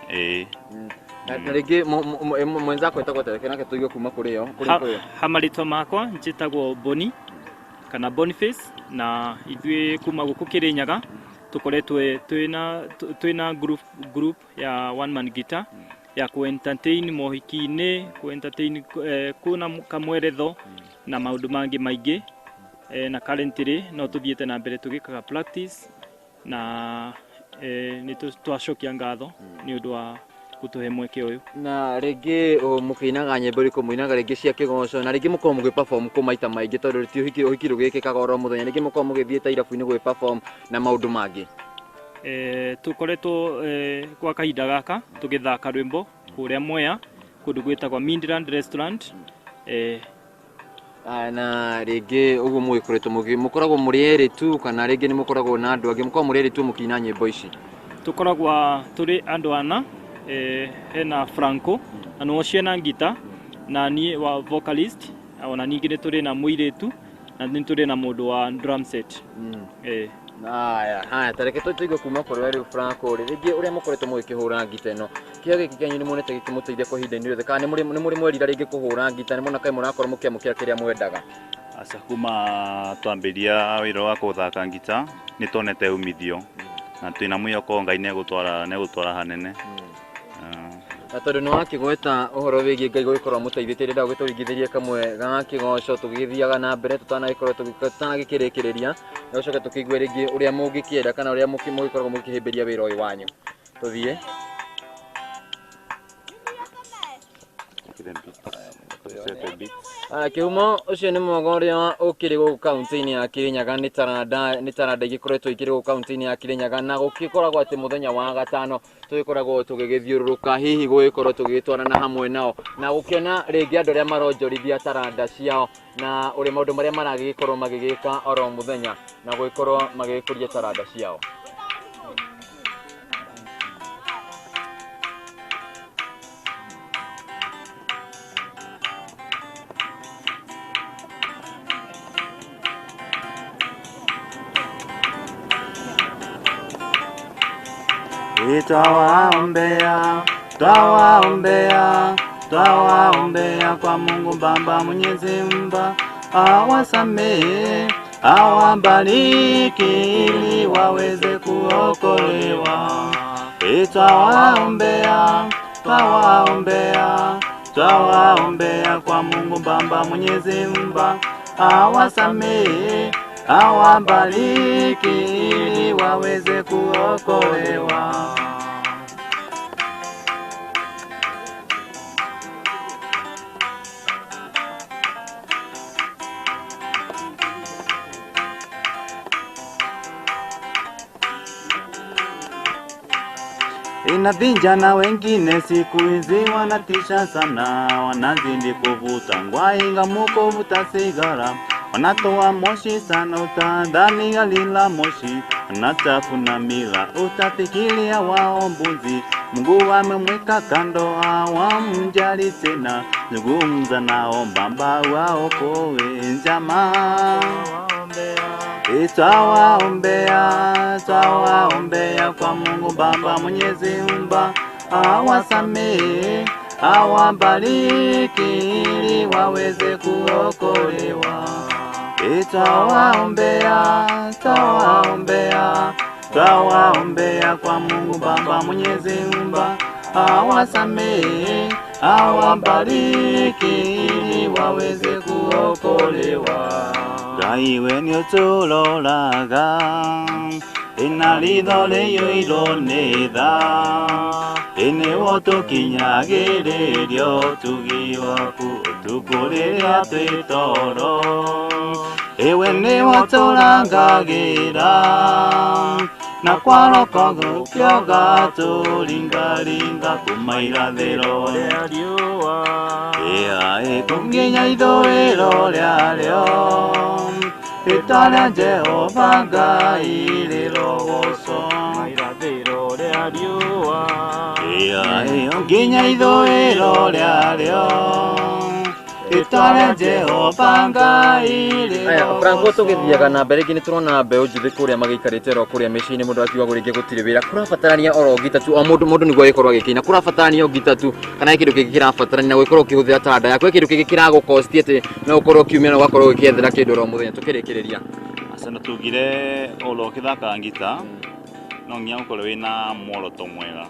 Ĩĩ. Na rĩngĩ mwenzako etagwo atĩa? Reke nake tũigue kuma kũrĩ yo, kũrĩ kũrĩ yo. Ha marĩtwa makwa njĩtagwo Boni kana Boniface, na ithuĩ kuma gũkũ Kĩrĩnyaga tũkoretwo twĩna group ya one man guitar ya ku entertain mohiki-inĩ, ku entertain kuna kamweretho na maũndũ mangĩ maingĩ. Na currently no tũthiĩte na mbere tũgĩkaga practice, na nĩ twacokia ngatho nĩ ũndũ wa gũtũhe mweke ũyũ. Na rĩngĩ mũkĩinaga nyĩmbo irĩkũ? Mũinaga rĩngĩ cia kĩgoco, na rĩngĩ mũkorwo mũgĩ perform kũ maita maingĩ, tondũ ti ũhiki ndũgĩkĩkaga oro mũthenya, rĩngĩ mũkorwo mũgĩthiĩ ta irabu-inĩ gũgĩ perform na maũndũ mangĩ? Tũkoretwo kwa kahinda gaka tũgĩthaka rwĩmbo kũrĩa Mwea, kũndũ gwĩtagwo Midland Restaurant. Na rĩngĩ ũguo mũgĩkoretwo mũkoragwo mũrĩ erĩ tu, kana rĩngĩ nĩ mũkoragwo na andũ angĩ, mũkoragwo mũrĩ erĩ tu mũkĩina nyĩmbo ici? Tũkoragwo tũrĩ andũ ana, hena Franco na nĩwe ũcio ena ngita, na niĩ wa vocalist, ona ningĩ nĩ tũrĩ na mũirĩtu, na nĩ tũrĩ na mũndũ wa drum set. Haya, haya, ta reke tũigue kuma kũrĩ we rĩu Franco rĩ, rĩngĩ ũrĩa mũkoretwo mũgĩkĩhũra ngita ĩno, kĩheo gĩkĩ kĩanyu nĩ muonete gĩkĩmũteithia kwa ihinda-inĩ rĩothe, kana nĩ mũrĩ mwerira rĩngĩ kũhũra ngita, nĩ muona kaĩ mũrakorwo mũkĩamũkĩra kĩrĩa mwendaga? Aca, kuma twambĩria wĩra wa gũthaka ngita nĩ tuonete umithio, na twĩna mwĩhoko Ngai nĩ egũtwara hanene. Na tondu nĩ wakĩgweta ũhoro wĩgiĩ Ngai gũgĩkorwo amũteithĩtie, ndĩrenda ũgĩtũringithĩrie kamwe ga kĩgoco tũgĩgĩthiaga na mbere tũtanagĩkorwo tũtanagĩkĩrĩkĩrĩria, na ũcoke tũkĩigue rĩngĩ ũrĩa mũngĩkĩenda kana ũrĩa mũgĩkoragwo mũkĩhĩmbĩria wĩra ũyũ wanyu. Tũthiĩ. Kĩhumo ũcio nĩ mwega ũrĩa ũkĩrĩ gũkũ kaunti-inĩ ya Kirinyaga, nĩ taranda igĩkoretwo ikĩrĩ gũkũ kaunti-inĩ ya Kirinyaga, na gũgĩkoragwo atĩ mũthenya wa gatano tũgĩkoragwo tũgĩgĩthiũrũrũka hihi gũgĩkorwo tũgĩgĩtwarana hamwe nao na gũkĩona rĩngĩ andũ arĩa maronjorithia taranda ciao na ũrĩa maũndũ marĩa maragĩkorwo magĩgĩka oro mũthenya na gũgĩkorwo magĩgĩkũria taranda ciao. Twawaombea, twawaombea, twawaombea kwa Mungu Baba Mwenyezi Mba, awasamehe, awabariki ili waweze kuokolewa. Twawaombea, twawaombea, twawaombea kwa Mungu Baba Mwenyezi Mba, awasamehe, awabariki ili waweze kuokolewa. Ina vijana wengine siku hizi wanatisha sana, wanazidi kuvuta ngwainga mukuvuta sigara, wanatoa moshi sana utadhani gari la moshi, wanatafuna mila utafikiria wao mbuzi. Mungu amemweka kando hawamjali tena, zungumza nao baba waokoe jamaa. Twawaombea, twawaombea kwa Mungu Baba Mwenyezi Mba, awasamehe, awabariki ili waweze kuokolewa. Twawaombea, twawaombea, twawaombea kwa Mungu Baba Mwenyezi Mba, awasamehe, awabariki ili waweze kuokolewa. Ngai we nĩũtũroraga, ĩna ritho rĩiyũirwo nĩ tha, nĩwe ũtũkinyagĩrĩria ũtugi waku ũtukũ rĩrĩa twĩ toro, ĩwe nĩwe ũtũrangagĩra na kwaroko gũkĩoga tũringaringa kuma irathĩro rĩa riũa nginya ithũĩro rĩarĩo, rĩĩtwa rĩa Jehova Ngai rĩrogocwo irathĩro rĩa riũa nginya ithũĩro rĩarĩo, rĩĩtwa rĩa Jehova Ngai rĩrogocwo. Franco, tũgĩthiaga na mbere rĩngĩ nĩtũrona mbeũ njĩthĩ kũrĩa magĩikarĩte oro kũrĩa mĩciĩ-inĩ, mũndũ akiuga rĩngĩ gũtirĩ wĩra, kũrabatarania oro ngita tu, o mũndũ nĩguo agĩkorwo agĩkĩina, kũrabatarania o ngita tu kana he kĩndũ kĩngĩ kĩrabatarania na gũgĩkorwo ũkĩhũthĩra taranda yaku, he kĩndũ kĩngĩ kĩragũkosti atĩ no ũkorwo ũkiumia na ũgakorwo ũgĩkĩethera kĩndũ oro mũthenya. Tũkĩrĩkĩrĩria aca tugire oro ũkĩthaka ngita no nginya ũkorwo wĩna muoroto mwega,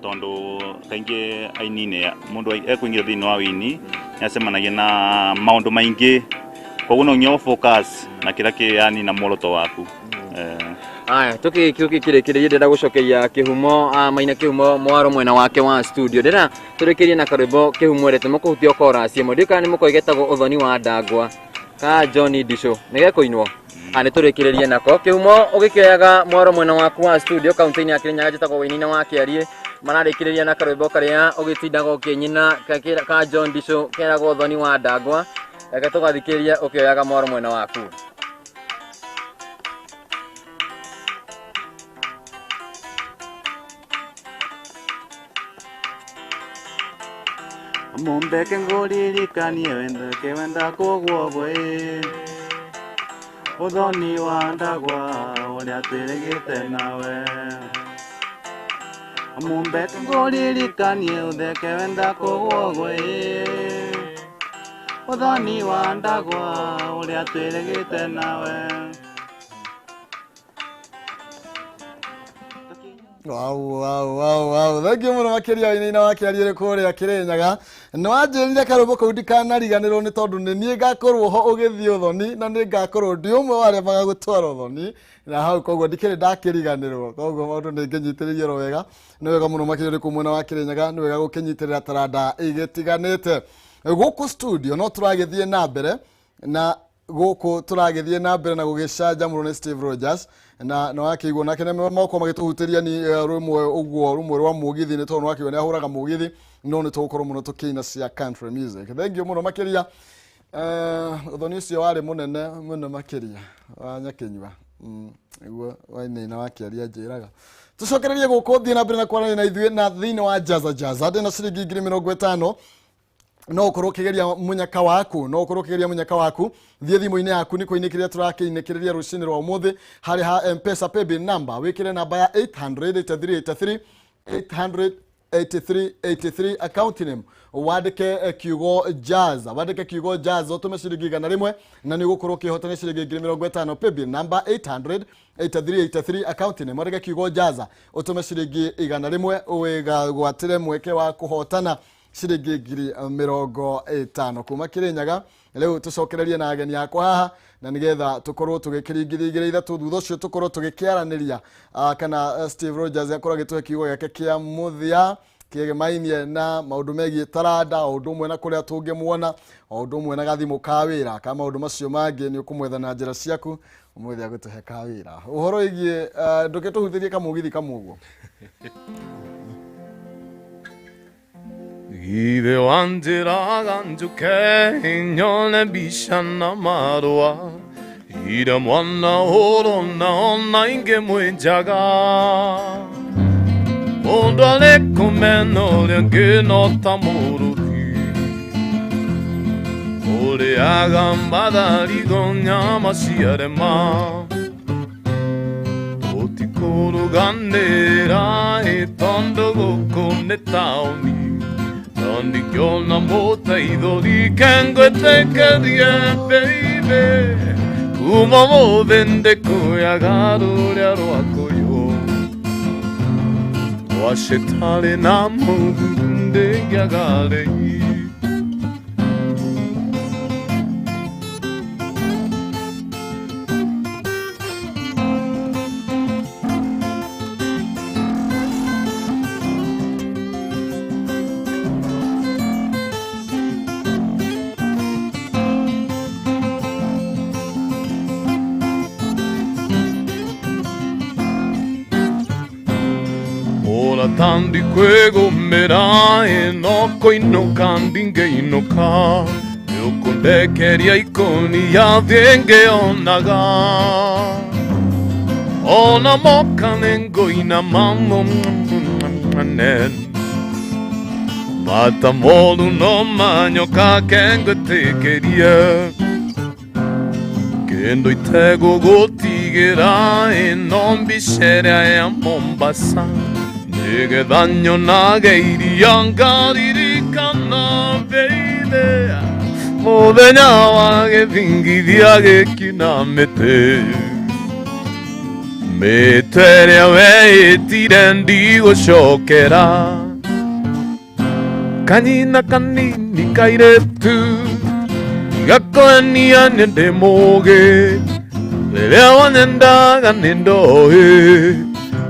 tondu kaingĩ aini-inĩ mũndũ ekũingĩra thĩinĩ wa wĩini nĩacemanagia na maũndũ maingĩ, koguo no nginya focus na kĩrĩa kĩ yani na muoroto waku. Aya, tukikirĩkĩrĩria ndĩrenda gũcokeria Kĩhumo Maina Kĩhumo mwaro mwena wake wa studio, ndĩrenda tũrĩkĩrie na karwĩmbo Kĩhumo erete mũkũhutia chorus ĩmwe, ndiũĩ kana nĩ mũkoĩ getagwo Ũthoni wa Ndangwa ka John Ndicũ, nĩ gekũinwo? Nĩ tũrĩkĩrĩrie nako. Kĩhumo ũgĩkĩoyaga mwaro mwena waku wa studio kaunti-inĩ ya Kirinyaga, njĩtagwo Wĩinina wa Kĩariĩ, mararĩkĩrĩria na karwĩmbo karĩa ũgĩtindaga ũkĩnyina ka John Ndicũ keragwo Ũthoni wa Ndangwa. Reke tũgathikĩrĩrie ũkĩoyaga mwaro mwena waku. Mumbeke ngũririkanie wendeke wenda kũgwo gwĩ ũthoni wa ndagwa ũrĩa twĩrĩgĩte nawe, mumbeke ngũririkanie ũtheke wenda kũgwo gwĩ ũthoni wa ndagwa ũrĩa twĩrĩgĩte nawe. Wow, wow, wow, wow. Thank you muno makiria wainaina wa kĩaria kũrĩa Kĩrĩnyaga. Nĩ wanjĩrire karũmbo kau ndikanariganĩrwo nĩ tondũ nĩ niĩ ngakorwo ho ũgĩthiĩ ũthoni na nĩ ngakorwo ndĩ ũmwe wa arĩa magagũtwara ũthoni na hau koguo ndikĩrĩ ndakĩriganĩrwo, koguo maũndũ nĩ ngĩnyitĩrĩirie oro wega. Nĩ wega mũno makĩria ũrĩ kũu mwena wa Kĩrĩnyaga, nĩ wega gũkĩnyitĩrĩra taranda igĩtiganĩte. Gũkũ studio no tũragĩthiĩ na mbere na gũkũ tũragĩthiĩ na mbere na gũgĩcanjamũrwo nĩ Steve Rogers na nĩ wakĩigua nake nĩ moko magĩtũhutĩria ni rũmwe ũguo rũmwe rwa mũgithi nĩ tondũ nĩ wakĩigua nĩ ahũraga mũgithi no nĩ tũgũkorwo mũno tũkĩina cia country music. Thank you mũno makĩria. Ũthoni ũcio warĩ mũnene mũno makĩria wa Nyakĩnyua. Nĩguo wainaina wakĩaria njĩraga. Tũcokererie gũkũ thiĩ na mbere na kwaranĩria na ithuĩ na thĩinĩ wa Jaza Jaza ndĩna ciringi 50,000 no ukorwo ukigeria munyaka waku, no ukorwo ukigeria munyaka waku thie thimu-inĩ yaku nĩ kũinĩkĩrĩria tũrakĩinĩkĩrĩria rũcinĩ rwa ũmũthĩ harĩ ha M-Pesa paybill number wĩkĩre namba ya 800 83 83 883 account name wandĩke kiugo Jaza, wandĩke kiugo Jaza ũtũme ciringi 100 na nĩ ũgũkorwo ũkĩhotana ciringi 50,000 paybill number 800 8383 account name wandĩke kiugo Jaza ũtũme ciringi 100 wĩgwatĩre mweke wa kũhotana ciringi 50,000 kuma Kĩrĩnyaga. Rĩu tũcokererie na ageni akwa haha na nĩgetha tũkorwo tũgĩkĩringithia igĩrĩ ithatũ thutha ũcio tũkorwo tũgĩkĩaranĩria kana Steve Rogers akorwo agĩtũhe kiugo gĩake kĩa mũthia kĩgemainie na maũndũ megiĩ taranda o ũndũ ũmwe na kũrĩa tũngĩmuona o ũndũ ũmwe na gathimũ ka wĩra ka maũndũ macio mangĩ nĩ ũkũmwetha na njĩra ciaku ũmũthĩ agũtũhe ka wĩra ũhoro wĩgiĩ ndũkĩtũhutĩrie kamũgithi kamwe ũguo. Githe wanjĩraga njũke nyone mbica na marũa ira mwana ũrona ona ingĩ mwĩnjaga mũndũ arĩ kũmena ũrĩa ũngĩ no ta mũrũthi ũrĩaga matharigo nyama ciarema tũtikũrũganĩra ĩ tondũ gũkũ nĩ taũni ndingĩona mũteithũri kengwĩtĩkĩrie baby kuma mũthĩ ndĩkũyaga rũrĩa rwakũyũ rwacitarĩ na mũthuri ndĩngĩaga rĩi. Tandi kwegomera eno koinoka ndingeinoka nĩũkũndekeria ikoni ya thĩ ngĩonaga ona moka nĩngũina mamũnen mata moru no manyoka kengwĩtĩkĩrie kĩndũ itegũgũtigĩra ĩno mbica ĩrĩa ya Mombasa nĩgetha nyonage iria ngaririkana baby mũthenya wa gĩthingithia gĩkina mĩtĩ mĩtĩ ĩrĩa weĩtire ndigũcokera kanyina kanini kairĩtu gakoenia nĩ ndĩ mũgĩ rĩrĩa wanyendaga nĩ ndoĩ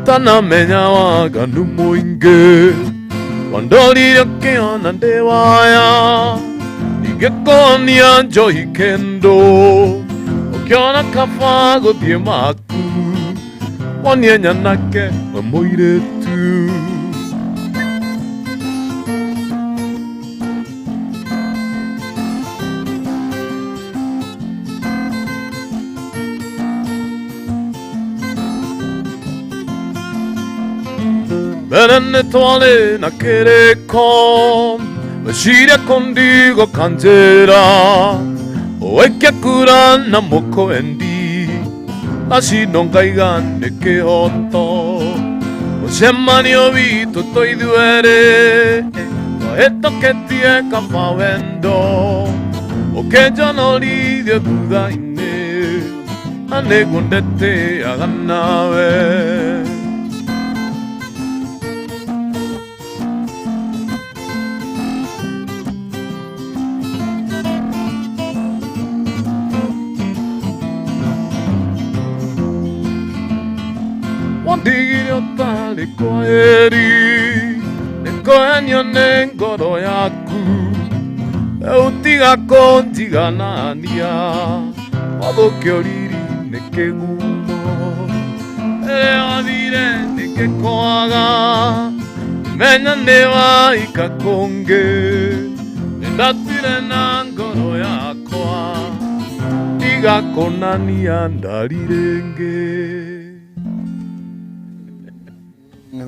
tanamenya waganu mũingĩ wandorire ũkĩona ndĩ waya ingĩkonia njohi kĩndũ ũkĩona kaba gũthiĩ maku wonie nyanake we mũirĩtu. Mbere nĩ twarĩ na kĩrĩko meciria kũndigo kanjĩra ũwaikia kura na mũkwendi acino ngaiga nĩ kĩhoto mũcemanio witũ tũithuerĩ twahĩtũkĩtie kaba wendo ũkĩnjonorithie thutha-inĩ na nĩguo ndetĩaga nawe. Wandigire ũtarĩ kwaheri Nĩkũhenio nĩ ngoro yaku Rĩu tiga kũnjiganania Wathũkio riri nĩ kĩgumo Rĩrĩa wathire nĩngĩkwaga Menya nĩ waika kũngĩ Nĩndatuire na ngoro yakwa Tiga kũnania ndari rĩngĩ.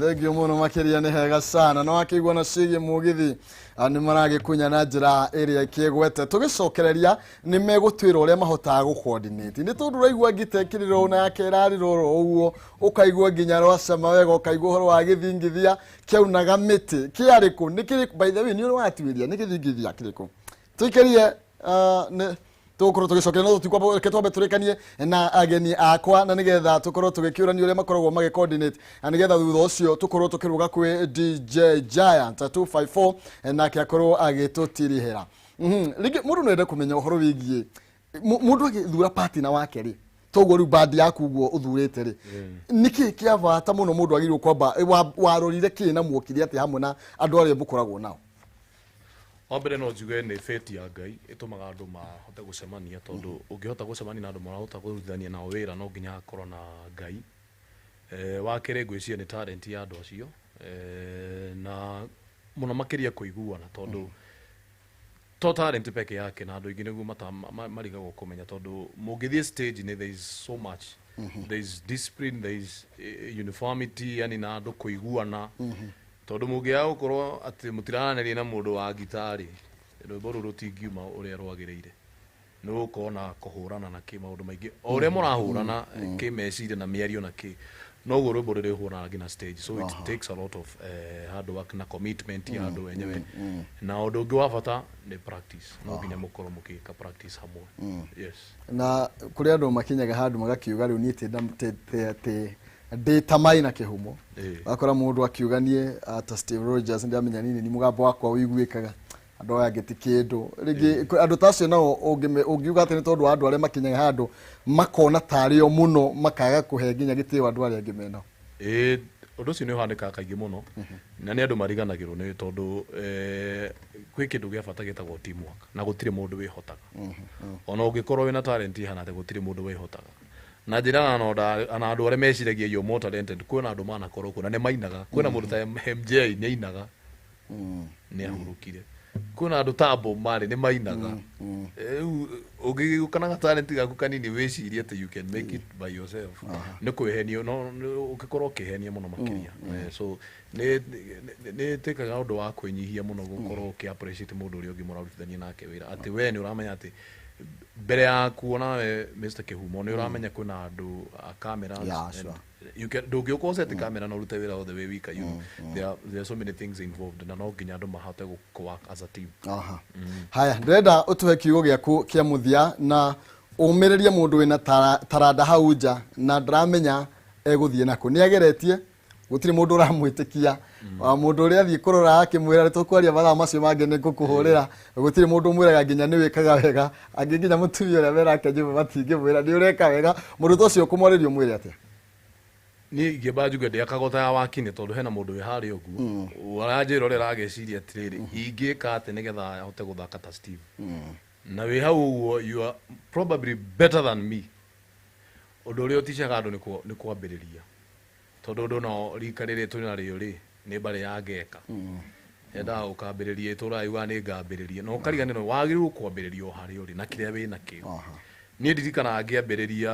Thengio muno makiria nĩ hega sana no akĩigua na ciĩgiĩ mũgithi nĩ maragĩkunya na njĩra ĩrĩa ĩkĩgwete tũgĩcokereria nĩ megũtwĩra ũrĩa mahotaga gũ-coordinate nĩ tondũ ũraigua ngita ĩkĩrĩrwo na yake ĩrarĩrwo oro ũguo ũkaigua nginya rwacama wega ũkaigua ũhoro wa gĩthingithia kĩaunaga mĩtĩ kĩarĩkũ nĩ kĩrĩkũ by the way nĩ ũrĩ watuĩria nĩ gĩthingithia kĩrĩkũ tũikĩrie nĩ tũgũkorwo tũgĩcokeria no tũtikwamba reke twambe tũrĩkanie na ageni akwa na nĩgetha tũkorwo tũgĩkĩũrania ũrĩa makoragwo magĩ coordinate na nĩgetha thutha ũcio tũkorwo tũkĩrũga kwĩ DJ Giant 254 nake akorwo agĩtũtirihĩra. Rĩngĩ mũndũ no ende kũmenya ũhoro wĩgiĩ mũndũ agĩthura partner wake rĩ toguo rĩu band yaku ũguo ũthurĩte rĩ nĩkĩ kĩa bata mũno mũndũ agĩrĩirwo kwamba warorire kĩ na muokire atĩa hamwe na andũ arĩa mũkoragwo nao? Wa mbere no njuge nĩ fate ya Ngai ĩtũmaga andũ mahote gũcemania tondũ ũngĩhota gũcemania na andũ marahota kũrutithania nao wĩra no nginya hakorwo na Ngai. Wa kerĩ ngwĩciria nĩ talent ya andũ acio na mũno makĩria kũiguana tondũ to talent peke yake na andũ aingĩ nĩguo marigagwo kũmenya tondũ mũngĩthiĩ stage nĩ there is so much. There is discipline, there is uniformity, yani na andũ kũiguana. Tondũ mũngĩaga gũkorwo atĩ mũtiraranĩria na mũndũ wa gitarĩ rwĩmbo rũu rũtingiuma ũrĩa rwagĩrĩire nĩ gũkorwo na kũhũrana na kĩ maũndũ maingĩ o ũrĩa mũrahũrana kĩ meciria na mĩario na kĩ noguo rwĩmbo rũrĩ hũranaga nginya stage so it takes a lot of hard work na commitment ya andũ enyewe na ũndũ ũngĩ wa bata nĩ practice no nginya mũkorwo mũgĩka practice hamwe. Yes. Na kũrĩ andũ makinyaga handũ magakiuga rĩu niĩ ndĩ ta mai na kĩhumo wakora mũndũ akiuga niĩ ta Steve Rogers ndamenya nini ni mũgambo wakwa ũiguĩkaga andũ aya angĩ ti kĩndũ rĩngĩ andũ ta acio nao ũngiuga atĩ nĩ tondũ wa andũ arĩa makinyaga handũ makona tarĩ o mũno makaga kũhe nginya gĩtĩo andũ arĩa angĩ menao. Ũndũ ũcio nĩ ũhanĩkaga kaingĩ mũno na nĩ andũ mariganagĩrwo nĩ tondũ kwĩ kĩndũ gĩa bata gĩtagwo teamwork na gũtirĩ mũndũ wĩhotaga ona ũngĩkorwo wĩna talent ihana atĩa gũtirĩ mũndũ wĩhotaga na njĩra na andũ arĩa meciragia you're more talented kwĩna andũ manakorwo kuo na nĩ mainaga kwĩna mũndũ ta MJ nĩ ainaga nĩ ahurũkire kwĩna andũ ta Bob Marley nĩ mainaga rĩu ũngĩgĩũka na talent gaku kanini wĩcirie atĩ you can make it by yourself nĩ kwĩhenio no ũngĩkorwo ũkĩhenia mũno makĩria. So nĩ ĩtuĩkaga ũndũ wa kwĩnyihia mũno gũkorwo ũkĩ appreciate mũndũ ũrĩa ũngĩ mũrarutithania nake wĩra atĩ we nĩ ũramenya atĩ mbere yaku onawe Mr. Kĩhumo nĩ ũramenya kwĩna andũ a cameras you can ndũngĩũka ũcete camera na ũrute wĩra wothe wĩ wika. There are so many things involved na no nginya andũ mahote gũ work as a team. Haya ndĩrenda ũtũhe kiugo gĩaku kĩa mũthia na ũmĩrĩrie mũndũ wĩna taranda hau nja na ndaramenya egũthiĩ nakũ nĩ ageretie gũtirĩ mũndũ ũramwĩtĩkia mũndũ ũrĩa athiĩ kũrora akĩmwĩra nĩtũkwaria mathaa macio mangĩ nĩ ngũkũhũrĩra gũtirĩ mũndũ ũmwĩraga nginya nĩ wĩkaga wega angĩ nginya mũtumia ũrĩa menake nyũmba matingĩmwĩra nĩ ũreka wega mũndũ ta ũcio ũkũmwarĩria ũmwĩre atĩa? Niĩ ingĩamba njuge ndĩakaga ta wakinĩ tondũ hena mũndũ wĩ harĩa ũguo ũranjĩra ũrĩa aragĩciria atĩrĩrĩ ingĩka atĩ nĩgetha ahote gũthaka ta Steve na wĩ hau ũguo you are probably better than me. Ũndũ ũrĩa ũticaga andũ nĩ kwambĩrĩria tondũ ũndũ no rika rĩrĩ tũrĩ narĩo rĩ nĩ mbarĩ ya ngeka endaga gũkambĩrĩria ĩtũraga yugaga nĩ ngambĩrĩria na ũkariganĩrwo wagĩrĩirwo kwambĩrĩria o harĩa ũrĩ na kĩrĩa wĩ nakĩo. Niĩ ndirikanaga ngĩambĩrĩria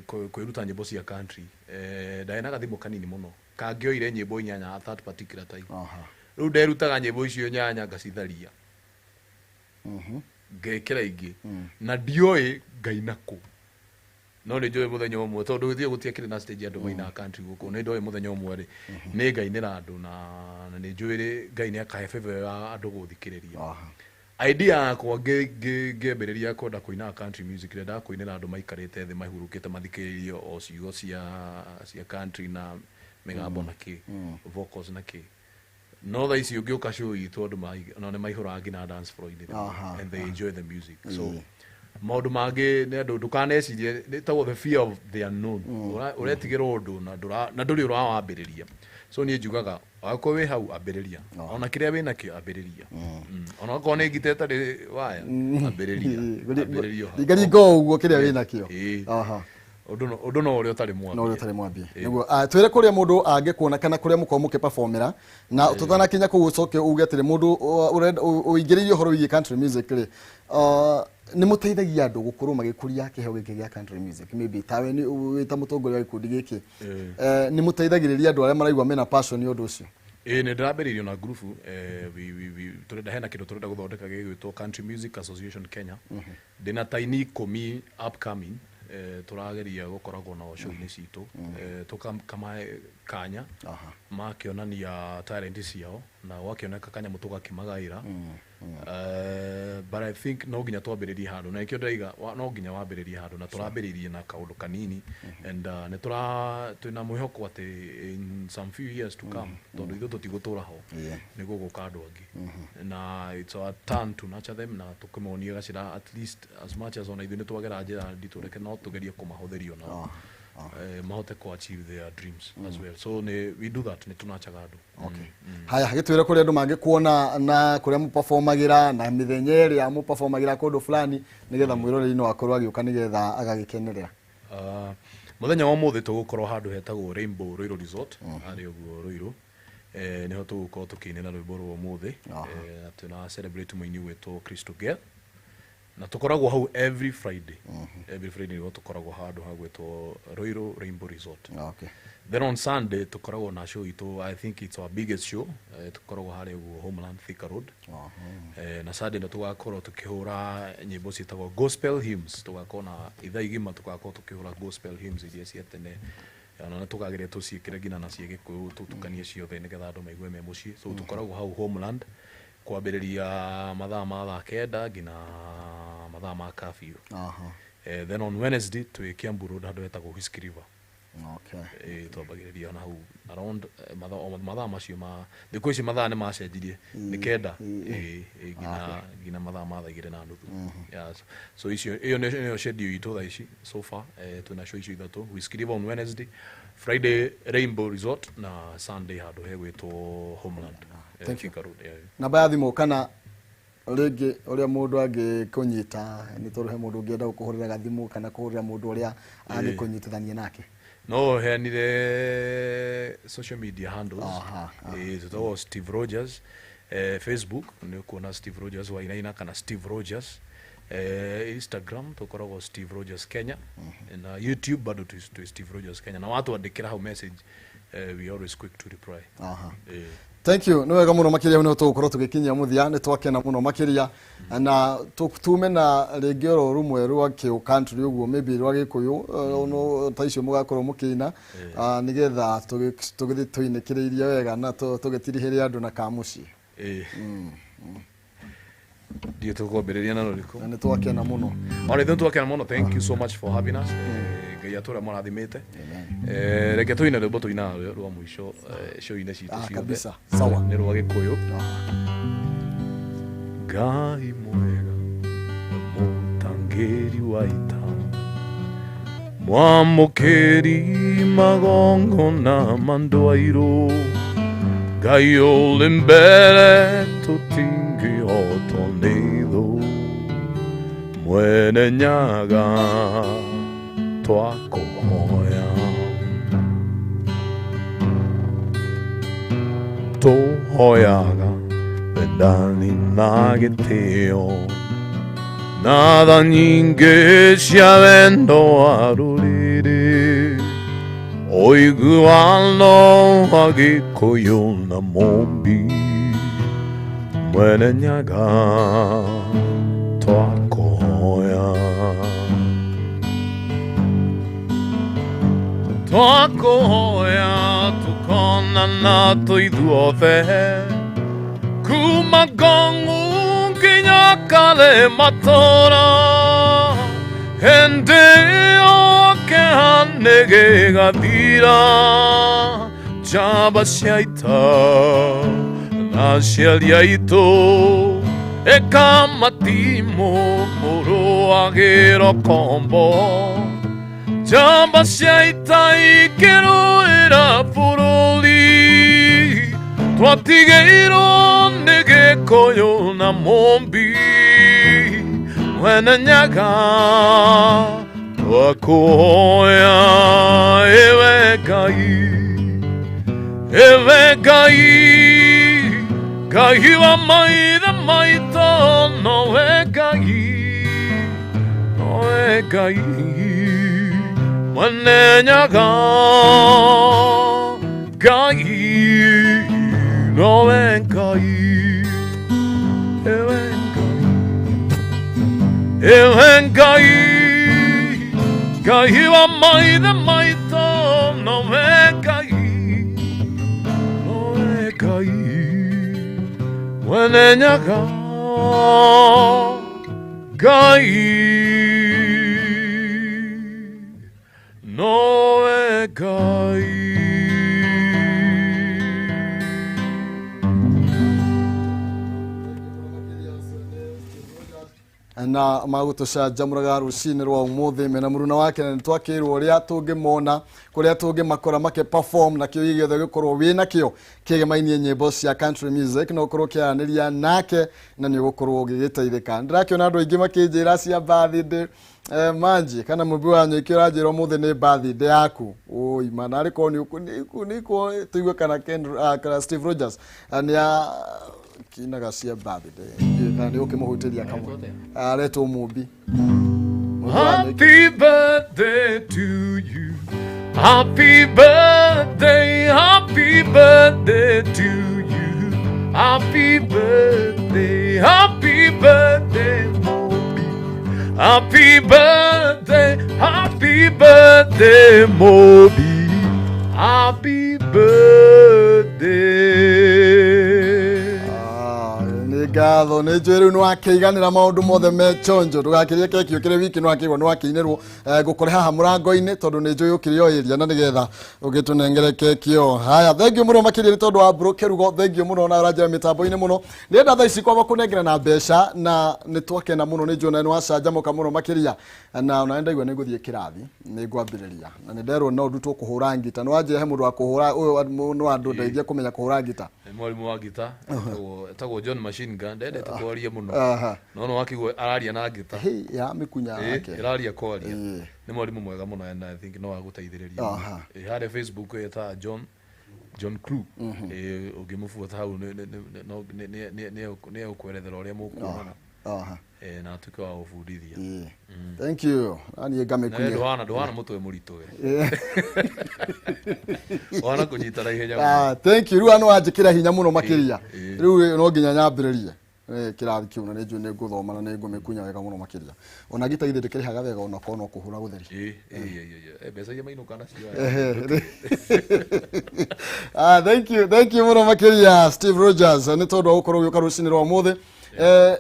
kwĩruta nyĩmbo cia country ndarĩ na gathimũ kanini mũno kangĩoire nyĩmbo inyanya at that particular time rĩu nderutaga nyĩmbo icio nyanya ngacitharia ngekĩra ingĩ na ndioĩ ngaina kũ no nĩ njũĩ mũthenya ũmwe tondũ gũthiĩ gũtiakĩrĩ na stage andũ mainaga country gũkũ nĩ ndoĩ mũthenya ũmwe rĩ nĩ ngainĩra andũ na nĩ njũĩ rĩ Ngai nĩ akahe favor ya andũ gũthikĩrĩria. Idea yakwa ngĩambĩrĩria kwenda kũina country music ndendaga kũinĩra andũ maikarĩte thĩ mahurũkĩte mathikĩrĩrie o ciugo cia country na mĩgambo na kĩ vocals na kĩ no thaa ici ũngĩũka show itũ andũ no nĩ maihũraga nginya dance floor-inĩ and they enjoy the music so Maũndũ mangĩ nĩ andũ ndũkanecirie nĩ the fear of the unknown. Ũretigĩra ũndũ na ndũrĩ ũrawambĩrĩria. So niĩ njugaga angĩkorwo wĩ hau ambĩrĩria, ona kĩrĩa wĩ nakĩo ambĩrĩria. Ona okorwo nĩ ngita ĩtarĩ waya, ambĩrĩria, ambĩrĩria o hau. Ringaringa o ũguo kĩrĩa wĩ nakĩo. Ĩĩ. Aha. Ũndũ no ũrĩa ũtarĩ mwambie. No ũrĩa ũtarĩ mwambie. Ĩĩ. Nĩguo twĩre kũrĩa mũndũ angĩkuona kana kũrĩa mũkorwo mũkĩperformera na tũtanakinya kũu ũcoke uge atĩrĩ mũndũ ũingĩrĩirie ũhoro wĩgiĩ country music rĩ, nĩ mũteithagia andũ gũkorwo magĩkũria kĩheo gĩkĩ gĩa country music, maybe tawe nĩ wĩ ta mũtongoria wa gĩkundi gĩkĩ, nĩ mũteithagĩrĩria andũ arĩa maraigua mena passion nĩ ũndũ ũcio? Ĩĩ, nĩ ndĩrambĩrĩirio na ngurubu, tũrenda hena kĩndũ tũrenda gũthondeka gĩgwĩtwo Country Music Association Kenya. Ndĩna taini 10 upcoming, tũrageria gũkoragwo nao show-inĩ citũ, tũkamahe kanya makĩonania talent ciao na gwakĩoneka kanyamũ tũgakĩmagaĩra. But I think no nginya twambĩrĩrie handũ na nĩkĩo ndĩraiga no nginya wambĩrĩrie handũ na tũrambĩrĩirie na kaũndũ kanini and nĩ tũra twĩna mwĩhoko atĩ in some few years to come, tondũ ithuĩ tũtigũtũra ho, nĩ gũgũka andũ angĩ na it's our turn to nurture them na tũkĩmonie gacĩra at least as much as ona ithuĩ nĩ twagera njĩra nditũ, reke no tũgerie kũmahũthĩria onao mahote ku achieve their dreams as well. So nĩ we do that, nĩ tũnachaga andũ. Okay. Haya, gĩtwĩre kũrĩa andũ mangĩkuona na kũrĩa mũperformagĩra na mĩthenya ĩrĩa mũperformagĩra kũndũ fulani nĩgetha mwĩroreri no akorwo agĩũka nĩgetha agagĩkenerera. Mũthenya wa ũmũthĩ tũgũkorwo handũ hetagwo Rainbow Ruiru Resort, harĩa ũguo Ruiru. Nĩho tũgũkorwo tũkĩinĩra rwĩmbo rwa ũmũthĩ. Na tũna celebrate mũini gwĩtwo Crystal Girl. Na tũkoragwo hau every Friday. Every Friday nĩho tũkoragwo handũ hagwĩtwo Ruiru Rainbow Resort. Okay. Then on Sunday tũkoragwo na show itũ, I think it's our biggest show. Tũkoragwo harĩa ũguo Homeland Thika Road. Na Sunday nĩ tũgakorwo tũkĩhũra nyĩmbo ciĩtagwo gospel hymns. Tũgakorwo na ithaa igima tũgakorwo tũkĩhũra gospel hymns iria cia tene. Ona nĩ tũkageria tũciĩkĩre nginya na cia Gĩkũyũ tũtukanie ciothe nĩgetha andũ maigue me mũciĩ. So tũkoragwo hau Homeland kwambĩrĩria mathaa ma thaa 9 nginya mathaa ma curfew. Then on Wednesday twĩ Kiambu Road handũ hetagwo Whiskey River. Okay. Twambagĩrĩria na hau around mathaa macio ma thikũ ici mathaa nĩ macenjirie nĩ 9 nginya mathaa ma thaa 2:30. Yeah, so icio ĩyo nĩyo schedule itũ thaa ici so far. Twĩna show icio ithatũ, Whiskey River on Wednesday, Friday Rainbow Resort na Sunday handũ hegwĩtwo Homeland. Thank you. Thika Road, yeah. Namba ya thimũ kana rĩngĩ ũrĩa mũndũ angĩkũnyita nĩ tondũ he mũndũ ũngĩenda gũkũhũrĩra gathimũ kana kũhũrĩra mũndũ ũrĩa angĩkũnyitithania nake. No heanire social media handles. Tũtagwo Steve Rogers, Facebook nĩ ũkuona Steve Rogers Wainaina kana Steve Rogers. Instagram tũkoragwo Steve Rogers Kenya na YouTube bado twĩ Steve Rogers Kenya, na watwandĩkĩra hau message, we always quick to reply. Thank you. Nĩ wega mũno makĩria nĩ tũgũkorwo tũgĩkinyia mũthia, nĩ twakena mũno makĩria na tume na rĩngĩ oro rũmwe rwa kĩ country ũguo maybe rwa Gĩkũyũ, no ta icio mũgakorwo mũkĩina nĩgetha tũgĩthiĩ tũinĩkĩrĩirie wega na tũgĩtirihĩre andũ na kamũciĩ. Ndiũ tũkwambĩrĩria na rũrĩkũ? Na nĩ twakena mũno. Ona ithuĩ twakena mũno. Thank you so much for having us. Ngai atũre mũrathimĩte. Reke tũine rwĩmbo tũinaga rwa mũico show-inĩ citũ ciothe. Kabisa. Sawa. Nĩ rwa Gĩkũyũ. Ngai mwega mũtangĩri wa ita, mwamũkĩri magongona ma ndwairũ, Ngai ũrĩ mbere tũtingĩhotwo nĩ thũ, mwene Nyaga twakũhoya. Tũhoyaga wendani na gĩtĩo na tha nyingĩ cia wendo wa rũrĩrĩ, ũiguano wa Gĩkũyũ na Mũmbi, mwene Nyaga twakũhoya. Twakũhoya tũkonana tũithuothe kuma Ngong'u nginya Kare-matũra, hĩndĩ ĩyo kĩeha nĩ gĩgathira, njamba cia ita na aciari aitũ Ekamatimo mũrũagĩro kombo njamba cia ita ikĩrũĩra bũrũri twatigĩirwo nĩ Gĩkũyũ na Mũmbi Mwene Nyaga twakũhoya ewe Ngai ewe Ngai Ngai wa maithe maitũ nowe Ngai nowe Ngai Mwene Nyaga Ngai nowe Ngai ewe Ngai ewe Ngai Ngai wa maithe maitũ nowe Ngai nowe Ngai Mwene Nyaga Ngai nowe Ngai. Na magũtũcanjamũraga rũcinĩ rwa ũmũthĩ mena mũruna wake na nĩtwakĩrwo ũrĩa tũngĩmona kũrĩa tũngĩmakora make perform na kĩo gĩothe gĩkorwo wĩ nakĩo kĩgemainie nyĩmbo cia country music no ũkorwo ũkĩaranĩria nake na nĩ ũgũkorwo ũgĩgĩteithĩka. Ndĩrakĩona andũ aingĩ makĩnjĩra cia birthday manji kana mũmbi wa nyũiki ũranjĩra ũmũthĩ nĩ birthday yaku ũi mana arĩ korwo nĩ tũigue kana kana Steve Rogers nĩ kinaga cia birthday kana nĩ ũkĩmũhutĩria kamwe aretwo Mũmbi. Happy birthday to you. Happy birthday, happy birthday to you. Happy birthday, happy birthday, Mobi. Happy birthday, happy birthday, Mobi. Happy birthday. Ngatho nä njå rä u nä wakĩiganĩra maũndũ mothe me chonjo ndũgakĩrĩe keki ũkĩrĩ wiki nĩ wakĩigua nĩ wakĩinĩrwo ngũkore haha mũrango-inĩ tondũ nĩ njũĩ ũkĩrĩ o ĩria na nĩgetha ũgĩtũnengere keki ĩyo. Haya, thengiũ mũno makĩria nĩ tondũ wa Bro Kĩrugo, thengiũ mũno na ũranjĩra mĩtambo-inĩ mũno. Nĩenda thaa ici kwamba kũnengera na mbeca na nĩ twakena mũno nĩ njũĩ na nĩ wacanjamũka mũno makĩria na ona ndaigua nĩ ngũthiĩ kĩrathi nĩ ngwambĩrĩria na nĩ nderwo no ndutwo kũhũra ngita nĩ wanjĩra he mũndũ wa kũhũra ũyũ nĩ wa ndũndeithia kũmenya kũhũra ngita. Nĩ mwarimũ wa ngita etagwo John Machine Gun ndendete kwaria mũno no no wakigua araria na ngita ya mĩkunya yake ĩraria kwaria nĩ mwarimũ mwega mũno and I think no agũteithĩrĩria harĩa Facebook ĩta John Crew ũngĩmũbuata hau nĩ egũkwerethera ũrĩa mũkuonana na atuĩke wa gũbundithia. Thank you. Naniĩ ngamĩkunya. Ndũhana mũtwe mũritũ we. Ũhana kũnyita na ihenya mũno. Thank you. Rĩu no wanjĩkĩra hinya mũno makĩria. Rĩu no nginya nyambĩrĩrie kĩrathi kĩu na nĩ njũĩ nĩ ngũthoma na nĩ ngũmĩkunya wega mũno makĩria. Ona ngita githĩ ndĩkĩrĩhaga wega ona korwo no kũhũra gũtheri. Mbeca iria mainũka nacio. Thank you. Thank you mũno makĩria Steve Rogers nĩ tondũ wa gũkorwo ũgĩũka rũcinĩ rwa ũmũthĩ.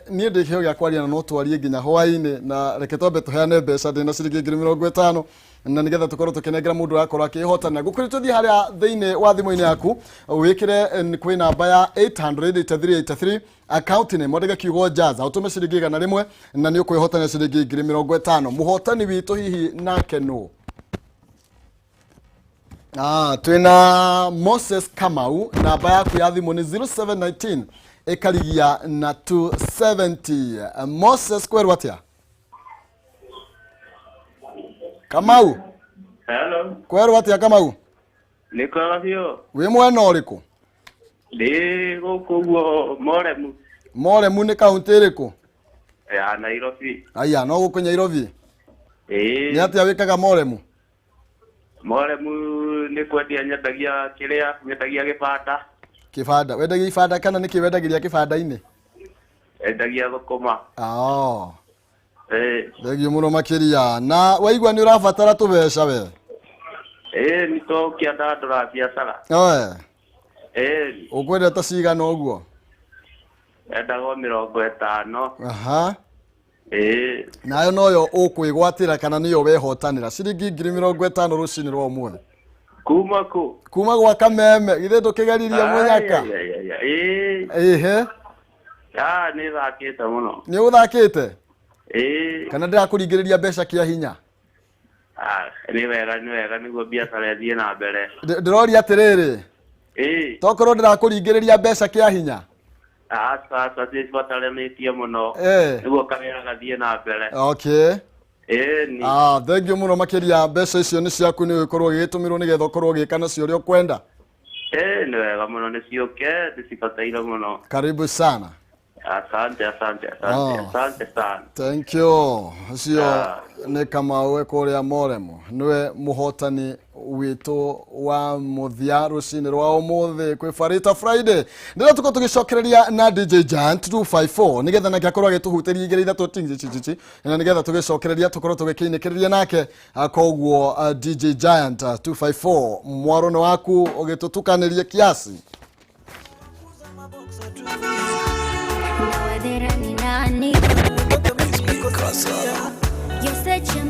Niĩ ndĩ kĩheo gĩa kwaria na no twarie nginya hwaĩ-inĩ na reke twambe tũheane mbeca ndĩ na ciringi 50,000 na nĩgetha tũkorwo tũkĩnengera mũndũ ũrakorwo akĩhotana. Ngũkwĩra tũthiĩ harĩa thĩinĩ wa thimũ-inĩ yaku wĩkĩre kwĩ namba ya 883 account name wandĩke kiugo Jaza ũtũme ciringi 100 na nĩ ũkwĩhotana ciringi 50,000. Mũhotani witũ hihi nake nũ? Twĩna Moses Kamau, namba yaku ya thimũ nĩ 0719 ĩkarigia na 270. Moses kwerwo atĩa? Kamau. Hello. Kwerwo atĩa Kamau? Nĩ kwega biũ. Wĩ mwena ũrĩkũ? Ndĩ gũkũ ũguo Moremu. Moremu nĩ kaũntĩ ĩrĩkũ? Ya Nairobi. Aya, no gũkũ Nairobi? Ĩĩ. Nĩ atĩa wĩkaga Moremu? Moremu nĩ kwendia nyendagia kĩrĩa nyendagia gĩbanda. Kĩbanda. Wendagia ibanda kana nĩkĩ wendagĩria kĩbanda-inĩ? Endagia thũkũma. Thengiũ mũno makĩria. Na waigua nĩ ũrabatara tũbeca we? Ĩĩ, nĩ tũkĩandandũra biacara. Ĩĩ. Ũkwenda ta cigana ũguo? Endagwo 50. Aha. Ĩĩ. Nayo noyo ũkwĩgwatĩra kana nĩyo wehotanĩra ciringi 50,000 rũcinĩ rwa ũmũthĩ. Kuma kũ? Kuma gwa Kameme, githĩ ndũkĩgeririe mũnyaka? Ĩĩ. Ĩhĩ. Ah, nĩ thakĩte mũno. Nĩ ũthakĩte? Ĩĩ. Kana ndĩrakũringĩrĩria mbeca kĩa hinya? Ah, nĩ wega nĩ wega nĩguo biacara ĩthiĩ na mbere. Ndĩroria atĩrĩrĩ, Ĩĩ. tokorwo ndĩrakũringĩrĩria mbeca kĩa hinya? Aca aca nĩcibataranĩtie mũno. Eh. Nĩguo kawĩra gathiĩ na mbere. Okay. Ĩĩ ni. Ah, thank you mũno makĩria. Mbeca icio nĩ ciaku, nĩ ũgĩkorwo ũgĩgĩtũmĩrwo nĩgetha ũkorwo ũgĩka nacio ũrĩa ũkwenda. Ĩĩ nĩ wega mũno, nĩ ciũke, nĩcibataire mũno. Karibu sana. Asante asante asante. Ah. Asante sana. Thank you. Ũcio nĩ Kamau e kũrĩa Moremo, nĩwe mũhotani witũ wa mũthia rũcinĩ rwa ũmũthĩ kwĩ Farita Friday. Ndĩrĩa tũkorwo tũgĩcokereria na DJ Giant 254 nĩgetha nake akorwo agĩtũhutĩria igĩrĩ ithatũ tingichichichi na nĩgetha tũgĩcokereria tũkorwo tũgĩkĩinĩkĩrĩria nake. Koguo DJ Giant 254, mwaro nĩ waku ũgĩtũtukanĩrie kiasi. Nawadhera ni nani? You're such a